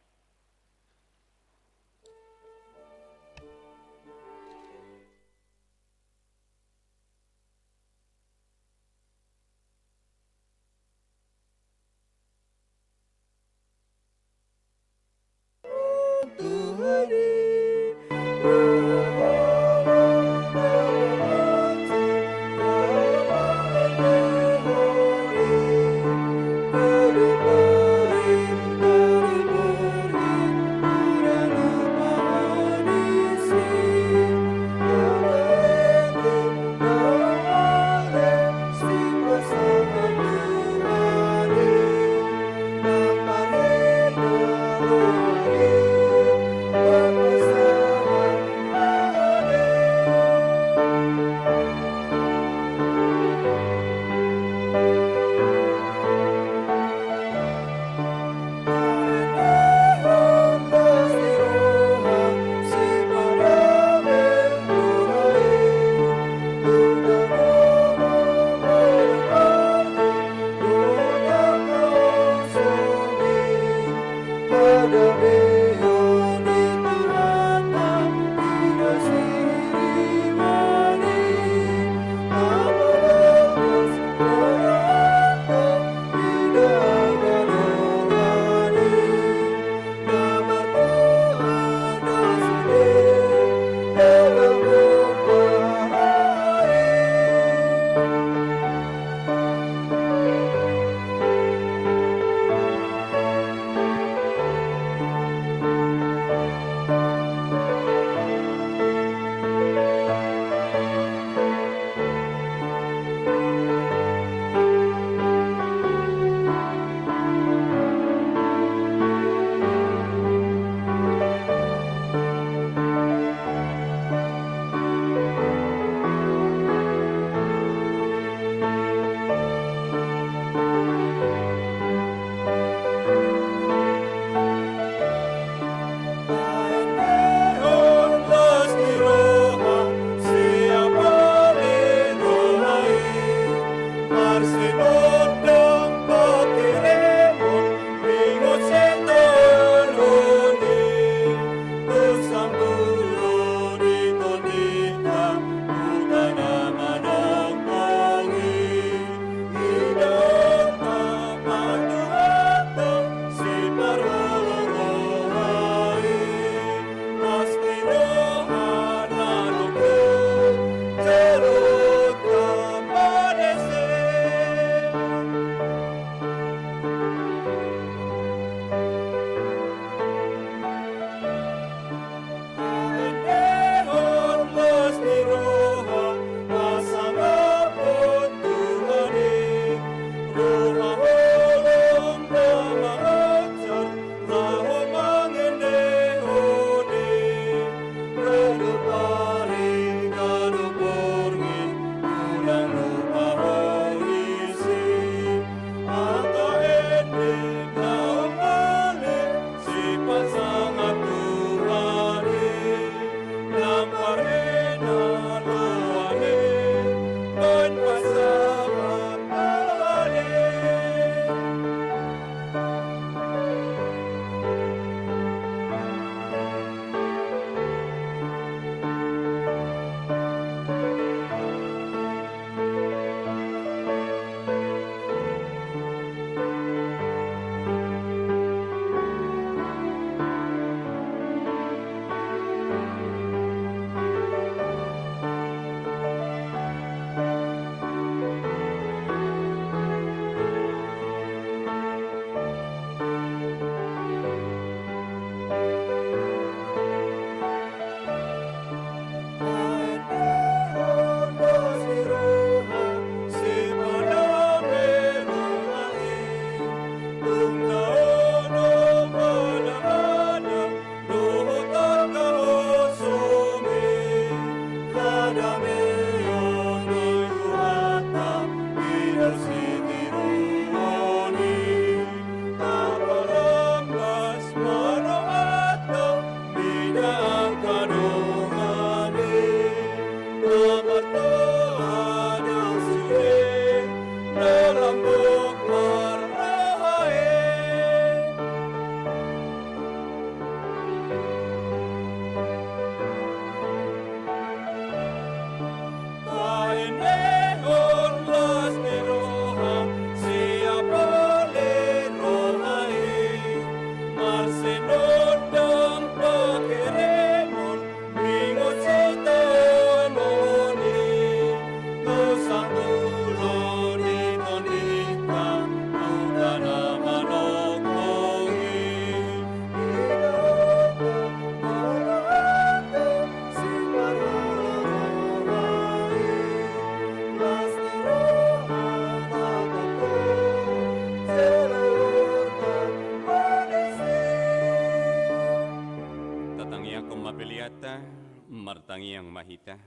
Martangiang ma hita.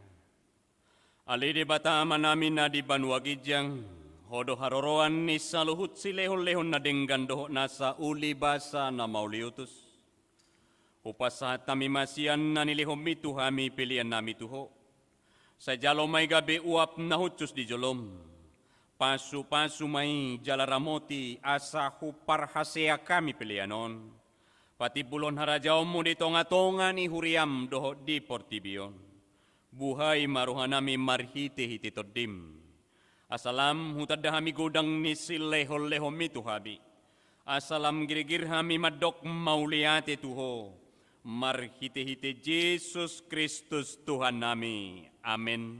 Ale Debata Amanami na di banua ginjang, Ho do haroroan ni saluhut silehonlehon na denggan dohot nasa uli basa na mauliutus. Hupasahat hami ma sian na nilehonMi tu hami peleannami tu Ho. Sai jalo ma i gabe uap na hushus di jolom. Pasupasu ma i jala ramoti asa huparhaseang hami pelean on. Patimbulhon harajaonMu di tongatonga ni huriaM dohot di portibi on. Buhai ma rohanami marhitehite TondiM. Asa lam hutanda hami godang ni silehonlehonMi tu hami. Asa lam girgir hami mandok mauliate tu Ho. Marhitehite Jesus Kristus Tuhannami. Amen.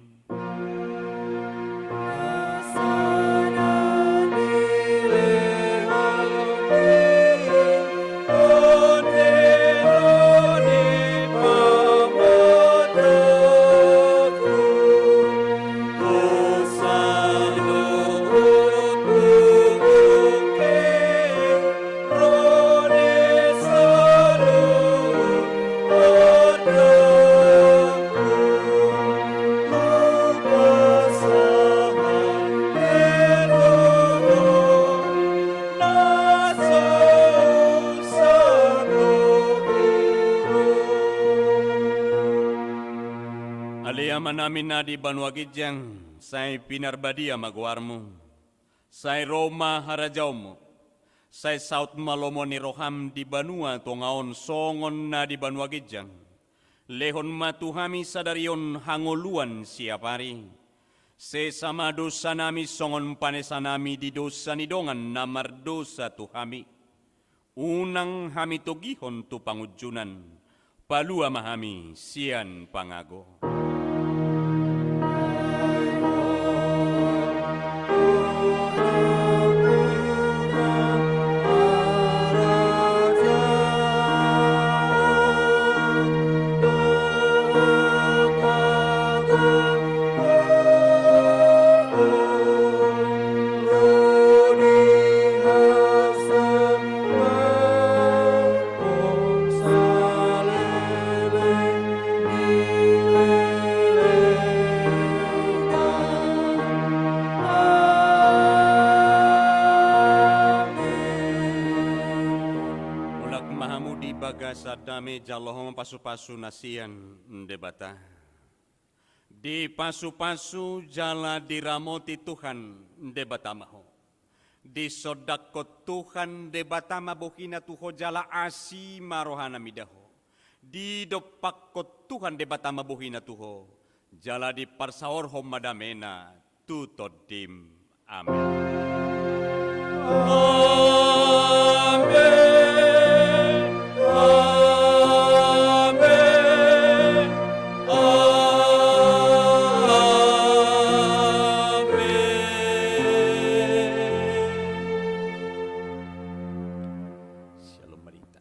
Ale Amanami na di banua ginjang, sai pinarbadia ma goarMu. Sai ro ma harajaonMu. Sai saut ma lomo ni rohaM di banua tonga on songon na di banua ginjang. Lehon ma tu hami sadari on hangoluan siapari. Sesa ma dosanami songon panesanami di dosa ni dongan na mardosa tu hami. Unang hami togihon tu pangunjunan, palua ma hami sian pangago. Mulak ma hamu di bagasan dame, jalo hamu pasupasu na sian Debata. Dipasupasu jala diramoti Tuhan Debata ma ho. Disondangkon Tuhan Debata ma bohina tu ho jala asi ma rohana mida ho. Didompakkon Tuhan Debata ma bohina tu ho jala diparsaorhon ma damena tu tondim. Amen. Amen. Amen. Amen. Shalom Marita.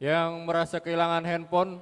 Yang merasa kehilangan handphone,